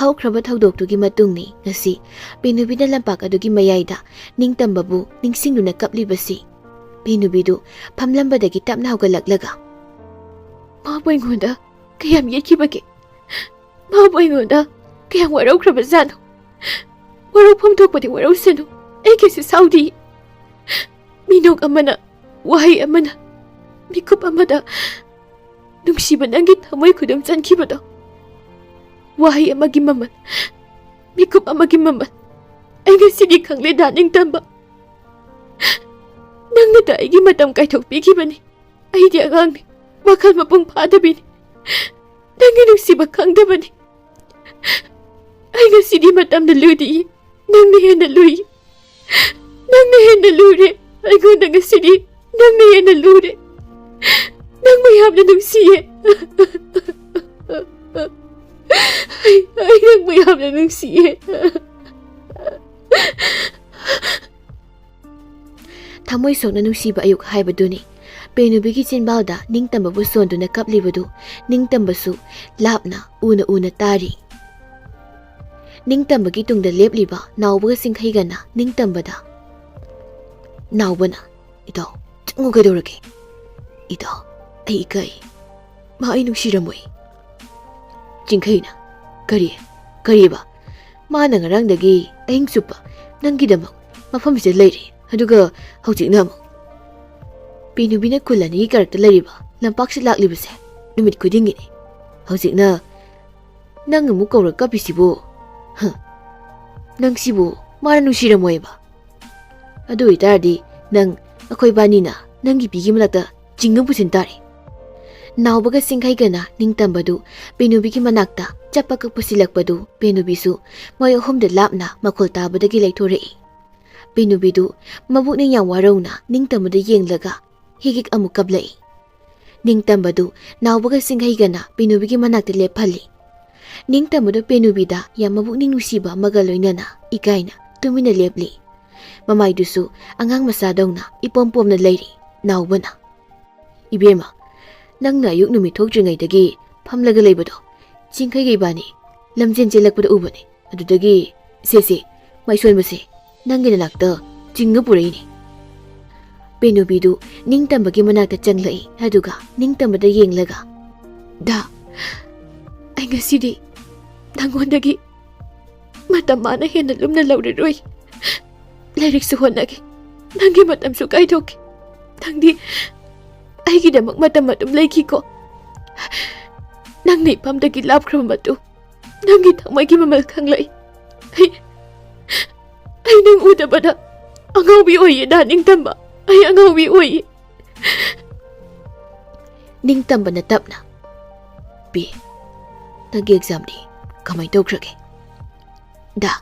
ꯍꯧꯈ꯭ꯔꯕ ꯊꯧꯗꯣꯛꯇꯨꯒꯤ ꯃꯇꯨꯡꯅꯤ ꯉꯁꯤ ꯄꯦꯅꯨꯕꯤꯅ ꯂꯝꯄꯥꯛ ꯑꯗꯨꯒꯤ ꯃꯌꯥꯏꯗ ꯅꯤꯡꯇꯝꯕꯕꯨ ꯅꯤꯡꯁꯤꯡꯗꯨꯅ ꯀꯞꯂꯤꯕꯁꯤ꯫ ꯄꯦꯅꯨꯕꯤꯗꯨ ꯐꯝꯂꯝꯕꯗꯒꯤ ꯇꯞꯅ ꯍꯧꯒꯠꯂꯛꯂꯒ, "ꯃꯥꯕꯨ ꯑꯩꯉꯣꯟꯗ ꯀꯌꯥꯝ ꯌꯦꯠꯈꯤꯕꯒꯦ? ꯃꯥꯕꯨ ꯑꯩꯉꯣꯟꯗ ꯀꯌꯥꯝ ꯋꯥꯔꯧꯈ꯭ꯔꯕꯖꯥꯠꯅꯣ? ꯋꯥꯔꯧꯐꯝ ꯊꯣꯛꯄꯗꯤ ꯋꯥꯔꯧꯁꯅꯨ, ꯑꯩ ꯀꯩꯁꯨ ꯁꯥꯎꯗꯦ꯫ ꯃꯤꯅꯣꯛ ꯑꯃꯅ, ꯋꯥꯍꯩ ꯑꯃꯅ, ꯃꯤꯀꯨꯞ ꯑꯃꯗ ꯅꯨꯡꯁꯤꯕ ꯅꯪꯒꯤ ꯊꯃꯣꯏ ꯈꯨꯗꯨꯝ ꯆꯟꯈꯤꯕꯗꯣ꯫ ꯋꯥꯍꯩ ꯑꯃꯒꯤ ꯃꯃꯜ, ꯃꯤꯀꯨꯞ ꯑꯃꯒꯤ ꯃꯃꯜ ꯑꯩ ꯉꯁꯤꯗꯤ ꯈꯪꯂꯦꯗ, ꯅꯤꯡꯇꯝꯕ꯫ ꯅꯪꯅꯗ ꯑꯩꯒꯤ ꯃꯇꯝ ꯀꯥꯏꯊꯣꯛꯄꯤꯈꯤꯕꯅꯤ꯫ ꯑꯩꯗꯤ ꯑꯉꯥꯡꯅꯤ, ꯋꯥꯈꯜ ꯃꯄꯨꯡ ꯐꯥꯗꯕꯤꯅꯤ꯫ ꯅꯪꯒꯤ ꯅꯨꯡꯁꯤꯕ ꯈꯪꯗꯕꯅꯤ꯫ ꯑꯩ ꯉꯁꯤꯗꯤ ꯃꯇꯝꯗ ꯂꯨꯗꯤꯌꯦ, ꯅꯪꯅ ꯍꯦꯟꯅ ꯂꯨꯏ꯫ ꯅꯪꯅ ꯍꯦꯟꯅ ꯂꯨꯔꯦ꯫ ꯑꯩꯉꯣꯟꯗ ꯉꯁꯤꯗꯤ ꯅꯪꯅ ꯍꯦꯟꯅ ꯂꯨꯔꯦ꯫ ꯅꯪꯕꯨ ꯌꯥꯝꯅ ꯅꯨꯡꯁꯤꯌꯦ꯫ ꯑꯩ, ꯑꯩ ꯅꯪꯕꯨ ꯌꯥꯝꯅ ꯅꯨꯡꯁꯤꯌꯦ꯫ ꯊꯃꯣꯏ ꯁꯣꯛꯅ ꯅꯨꯡꯁꯤꯕ ꯑꯌꯨꯛ ꯍꯥꯏꯕꯗꯨꯅꯤ꯫ ꯄꯦꯅꯨꯕꯤꯒꯤ ꯆꯤꯟꯕꯥꯜꯗ ꯅꯤꯡꯇꯝꯕꯕꯨ ꯁꯣꯟꯗꯨꯅ ꯀꯞꯂꯤꯕꯗꯨ ꯅꯤꯡꯇꯝꯕꯁꯨ ꯂꯥꯞꯅ ꯎꯅ ꯎꯅ ꯇꯥꯔꯤ꯫ ꯅꯤꯡꯇꯝꯕꯒꯤ ꯇꯨꯡꯗ ꯂꯦꯞꯂꯤꯕ ꯅꯥꯎꯕꯒ ꯆꯤꯡꯈꯩꯒꯅ ꯅꯤꯡꯇꯝꯕꯗ, "ꯅꯥꯎꯕꯅ, ꯏꯇꯥꯎ, ꯆꯪꯉꯨ, ꯀꯩꯗꯧꯔꯒꯦ? ꯏꯇꯥꯎ, ꯑꯩ ꯏꯀꯥꯏ꯫ ꯃꯥ ꯑꯩ ꯅꯨꯡꯁꯤꯔꯝꯃꯣꯏ꯫" ꯆꯤꯡꯈꯩꯅ, "ꯀꯔꯤ? ꯀꯔꯤꯕ? ꯃꯥꯅ ꯉꯔꯥꯡꯗꯒꯤ ꯑꯍꯤꯡ ꯆꯨꯞꯄ ꯅꯪꯒꯤꯗꯃꯛ ꯃꯐꯝꯁꯤꯗ ꯂꯩꯔꯦ, ꯑꯗꯨꯒ ꯍꯧꯖꯤꯛꯅ ꯑꯃꯨꯛ?" ꯄꯦꯅꯨꯕꯤꯅ ꯈꯨꯜ ꯑꯅꯤꯒꯤ ꯀꯔꯛꯇ ꯂꯩꯔꯤꯕ ꯂꯝꯄꯥꯛꯁꯤ ꯂꯥꯛꯂꯤꯕꯁꯦ ꯅꯨꯃꯤꯠ ꯈꯨꯗꯤꯡꯒꯤꯅꯤ꯫ ꯍꯧꯖꯤꯛꯅ ꯅꯪ ꯑꯃꯨꯛ ꯀꯧꯔ ꯀꯞꯄꯤꯁꯤꯕꯨ? ꯍ, ꯅꯪ ꯁꯤꯕꯨ ꯃꯥꯅ ꯅꯨꯡꯁꯤꯔꯝꯃꯣꯏꯕ? ꯑꯗꯨ ꯑꯣꯏꯇꯥꯔꯗꯤ ꯅꯪ, ꯑꯩꯈꯣꯏ ꯕꯥꯅꯤꯅ ꯅꯪꯒꯤ ꯄꯤꯒꯤ ꯃꯅꯥꯛꯇ ꯆꯤꯡꯉ ꯄꯨꯁꯤꯟ ꯇꯥꯔꯦ꯫ ꯅꯥꯎꯕꯒ ꯆꯤꯡꯈꯩꯒꯅ ꯅꯤꯡꯇꯝꯕꯗꯨ ꯄꯦꯅꯨꯕꯤꯒꯤ ꯃꯅꯥꯛꯇ ꯆꯞꯄꯒ ꯄꯨꯁꯤꯜꯂꯛꯄꯗꯨ ꯄꯦꯅꯨꯕꯤꯁꯨ ꯃꯣꯏ ꯑꯍꯨꯝꯗ ꯂꯥꯞꯅ ꯃꯈꯣꯜ ꯇꯥꯕꯗꯒꯤ ꯂꯩꯊꯣꯔꯛꯏ꯫ ꯄꯦꯅꯨꯕꯤꯗꯨ ꯃꯕꯨꯛꯅꯤꯡ ꯌꯥꯝ ꯋꯥꯔꯧꯅ ꯅꯤꯡꯇꯝꯕꯗ ꯌꯦꯡꯂꯒ ꯍꯤꯒꯤꯛ ꯑꯃꯨꯛ ꯀꯞꯂꯛꯏ꯫ ꯅꯤꯡꯇꯝꯕꯗꯨ ꯅꯥꯎꯕꯒ ꯆꯤꯡꯈꯩꯒꯅ ꯄꯦꯅꯨꯕꯤꯒꯤ ꯃꯅꯥꯛꯇ ꯂꯦꯞꯍꯜꯂꯤ꯫ ꯅꯤꯡꯇꯝꯕꯗꯨ ꯄꯦꯅꯨꯕꯤꯗ ꯌꯥꯝ ꯃꯕꯨꯛꯅꯤꯡ ꯅꯨꯡꯁꯤꯕ ꯑꯃꯒ ꯂꯣꯏꯅꯅ ꯏꯀꯥꯏꯅ ꯇꯨꯃꯤꯟꯅ ꯂꯦꯞꯂꯤ꯫ ꯃꯃꯥꯏꯗꯨꯁꯨ ꯑꯉꯥꯡ ꯃꯆꯥꯗꯧꯅ ꯏꯄꯣꯝ ꯄꯣꯝꯅ ꯂꯩꯔꯤ꯫ ꯅꯥꯎꯕꯅ, "ꯏꯕꯦꯝꯃ, ꯅꯪꯅ ꯑꯌꯨꯛ ꯅꯨꯃꯤꯠ ꯊꯣꯛꯇ꯭ꯔꯤꯉꯩꯗꯒꯤ ꯐꯝꯂꯒ ꯂꯩꯕꯗꯣ ꯆꯤꯡꯈꯩꯒ ꯏꯕꯥꯅꯤ ꯂꯝꯖꯦꯟ ꯆꯦꯜꯂꯛꯄꯗ ꯎꯕꯅꯤ꯫ ꯑꯗꯨꯗꯒꯤ, ꯁꯦ, ꯁꯦ, ꯃꯥꯏꯁꯣꯟꯕꯁꯦ ꯅꯪꯒꯤ ꯅꯅꯥꯛꯇ ꯆꯤꯡꯉ ꯄꯨꯔꯛꯏꯅꯤ꯫" ꯄꯦꯅꯨꯕꯤꯗꯨ ꯅꯤꯡꯇꯝꯕꯒꯤ ꯃꯅꯥꯛꯇ ꯆꯪꯂꯛꯏ꯫ ꯑꯗꯨꯒ ꯅꯤꯡꯇꯝꯕꯗ ꯌꯦꯡꯂꯒ, "ꯗꯥ, ꯑꯩ ꯉꯁꯤꯗꯤ ꯅꯪꯉꯣꯟꯗꯒꯤ ꯃꯇꯝ ꯃꯥꯅ ꯍꯦꯟꯅ ꯂꯨꯝꯅ ꯂꯧꯔꯔꯣꯏ꯫ ꯂꯥꯏꯔꯤꯛꯁꯨ ꯍꯣꯠꯅꯒꯦ, ꯅꯪꯒꯤ ꯃꯇꯝꯁꯨ ꯀꯥꯏꯊꯣꯛꯀꯦ꯫ ꯅꯪꯗꯤ ꯑꯩꯒꯤꯗꯃꯛ ꯃꯇꯝ ꯑꯗꯨꯝ ꯂꯩꯈꯤꯀꯣ꯫ ꯅꯪꯅ ꯏꯄꯥꯝꯗꯒꯤ ꯂꯥꯞꯈ꯭ꯔꯕ ꯃꯇꯨꯡ ꯅꯪꯒꯤ ꯊꯃꯣꯏꯒꯤ ꯃꯃꯜ ꯈꯪꯂꯛꯏ꯫ ꯑꯩ ꯑꯩ ꯅꯪ ꯎꯗꯕꯗ ꯑꯉꯥꯎꯕꯤ ꯑꯣꯏꯌꯦ ꯗꯥ ꯅꯤꯡꯇꯝꯕ꯫ ꯑꯩ ꯑꯉꯥꯎꯕꯤ ꯑꯣꯏꯌꯦ꯫ ꯅꯤꯡꯇꯝꯕꯅ ꯇꯞꯅ, "ꯄꯤ, ꯅꯪꯒꯤ ꯑꯦꯛꯖꯥꯝꯗꯤ ꯀꯃꯥꯏꯅ ꯇꯧꯈ꯭ꯔꯒꯦ?" "ꯗꯥ,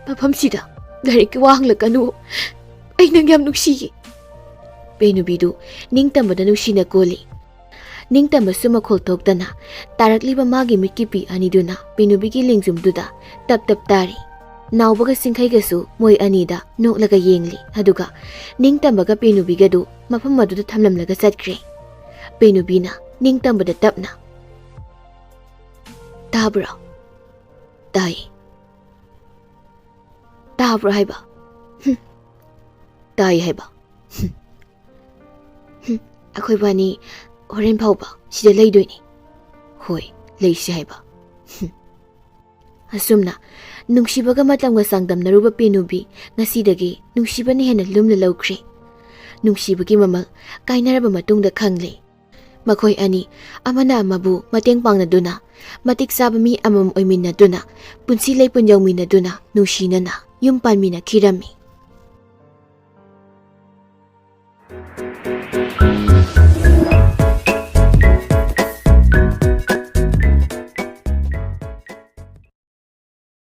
ꯃꯐꯝꯁꯤꯗ ꯂꯥꯏꯔꯤꯛꯀꯤ ꯋꯥ ꯍꯪꯂꯛꯀꯅꯨ꯫ ꯑꯩ ꯅꯪ ꯌꯥꯝ ꯅꯨꯡꯁꯤꯌꯦ꯫" ꯄꯦꯅꯨꯕꯤꯗꯨ ꯅꯤꯡꯇꯝꯕꯗ ꯅꯨꯡꯁꯤꯅ ꯀꯣꯜꯂꯤ꯫ ꯅꯤꯡꯇꯝꯕꯁꯨ ꯃꯈꯣꯜ ꯊꯣꯛꯇꯅ ꯇꯥꯔꯛꯂꯤꯕ ꯃꯥꯒꯤ ꯃꯤꯠꯀꯤ ꯄꯤ ꯑꯅꯤꯗꯨꯅ ꯄꯦꯅꯨꯕꯤꯒꯤ ꯂꯦꯡꯖꯨꯝꯗꯨꯗ ꯇꯞ ꯇꯞ ꯇꯥꯔꯤ꯫ ꯅꯥꯎꯕꯒ ꯁꯤꯡꯈꯩꯒꯁꯨ ꯃꯣꯏ ꯑꯅꯤꯗ ꯅꯣꯛꯂꯒ ꯌꯦꯡꯂꯤ꯫ ꯑꯗꯨꯒ ꯅꯤꯡꯇꯝꯕꯒ ꯄꯦꯅꯨꯕꯤꯒꯗꯨ ꯃꯐꯝ ꯑꯗꯨꯗ ꯊꯝꯂꯝꯂꯒ ꯆꯠꯈ꯭ꯔꯦ꯫ ꯄꯦꯅꯨꯕꯤꯅ ꯅꯤꯡꯇꯝꯕꯗ ꯇꯞꯅ, "ꯇꯥꯕ꯭ꯔꯣ?" "ꯇꯥꯏ꯫ ꯇꯥꯕ꯭ꯔꯣ ꯍꯥꯏꯕ?" "ꯍꯨꯝ꯫ ꯇꯥꯏ ꯍꯥꯏꯕ꯫" "ꯍꯨꯝ꯫ ꯍꯨꯝ꯫ ꯑꯩꯈꯣꯏꯕꯥꯅꯤ ꯍꯣꯔꯦꯟ ꯐꯥꯎꯕ ꯁꯤꯗ ꯂꯩꯗꯣꯏꯅꯤ꯫" "ꯍꯣꯏ, ꯂꯩꯁꯤ ꯍꯥꯏꯕ꯫" "ꯍꯨꯝ꯫" ꯑꯁꯨꯝꯅ ꯅꯨꯡꯁꯤꯕꯒ ꯃꯇꯝꯒ ꯆꯥꯡꯗꯝꯅꯔꯨꯕ ꯄꯦꯅꯨꯕꯤ ꯉꯁꯤꯗꯒꯤ ꯅꯨꯡꯁꯤꯕꯅ ꯍꯦꯟꯅ ꯂꯨꯝꯅ ꯂꯧꯈ꯭ꯔꯦ꯫ ꯅꯨꯡꯁꯤꯕꯒꯤ ꯃꯃꯜ ꯀꯥꯏꯅꯔꯕ ꯃꯇꯨꯡꯗ ꯈꯪꯂꯦ꯫ ꯃꯈꯣꯏ ꯑꯅꯤ ꯑꯃꯅ ꯑꯃꯕꯨ ꯃꯇꯦꯡ ꯄꯥꯡꯅꯗꯨꯅ, ꯃꯇꯤꯛ ꯆꯥꯕ ꯃꯤ ꯑꯃꯃꯝ ꯑꯣꯏꯃꯤꯟꯅꯗꯨꯅ, ꯄꯨꯟꯁꯤ ꯂꯩꯄꯨꯟ ꯌꯧꯃꯤꯟꯅꯗꯨꯅ, ꯅꯨꯡꯁꯤꯅꯅ ꯌꯨꯝ ꯄꯥꯟꯃꯤꯟꯅꯈꯤꯔꯝꯃꯤ꯫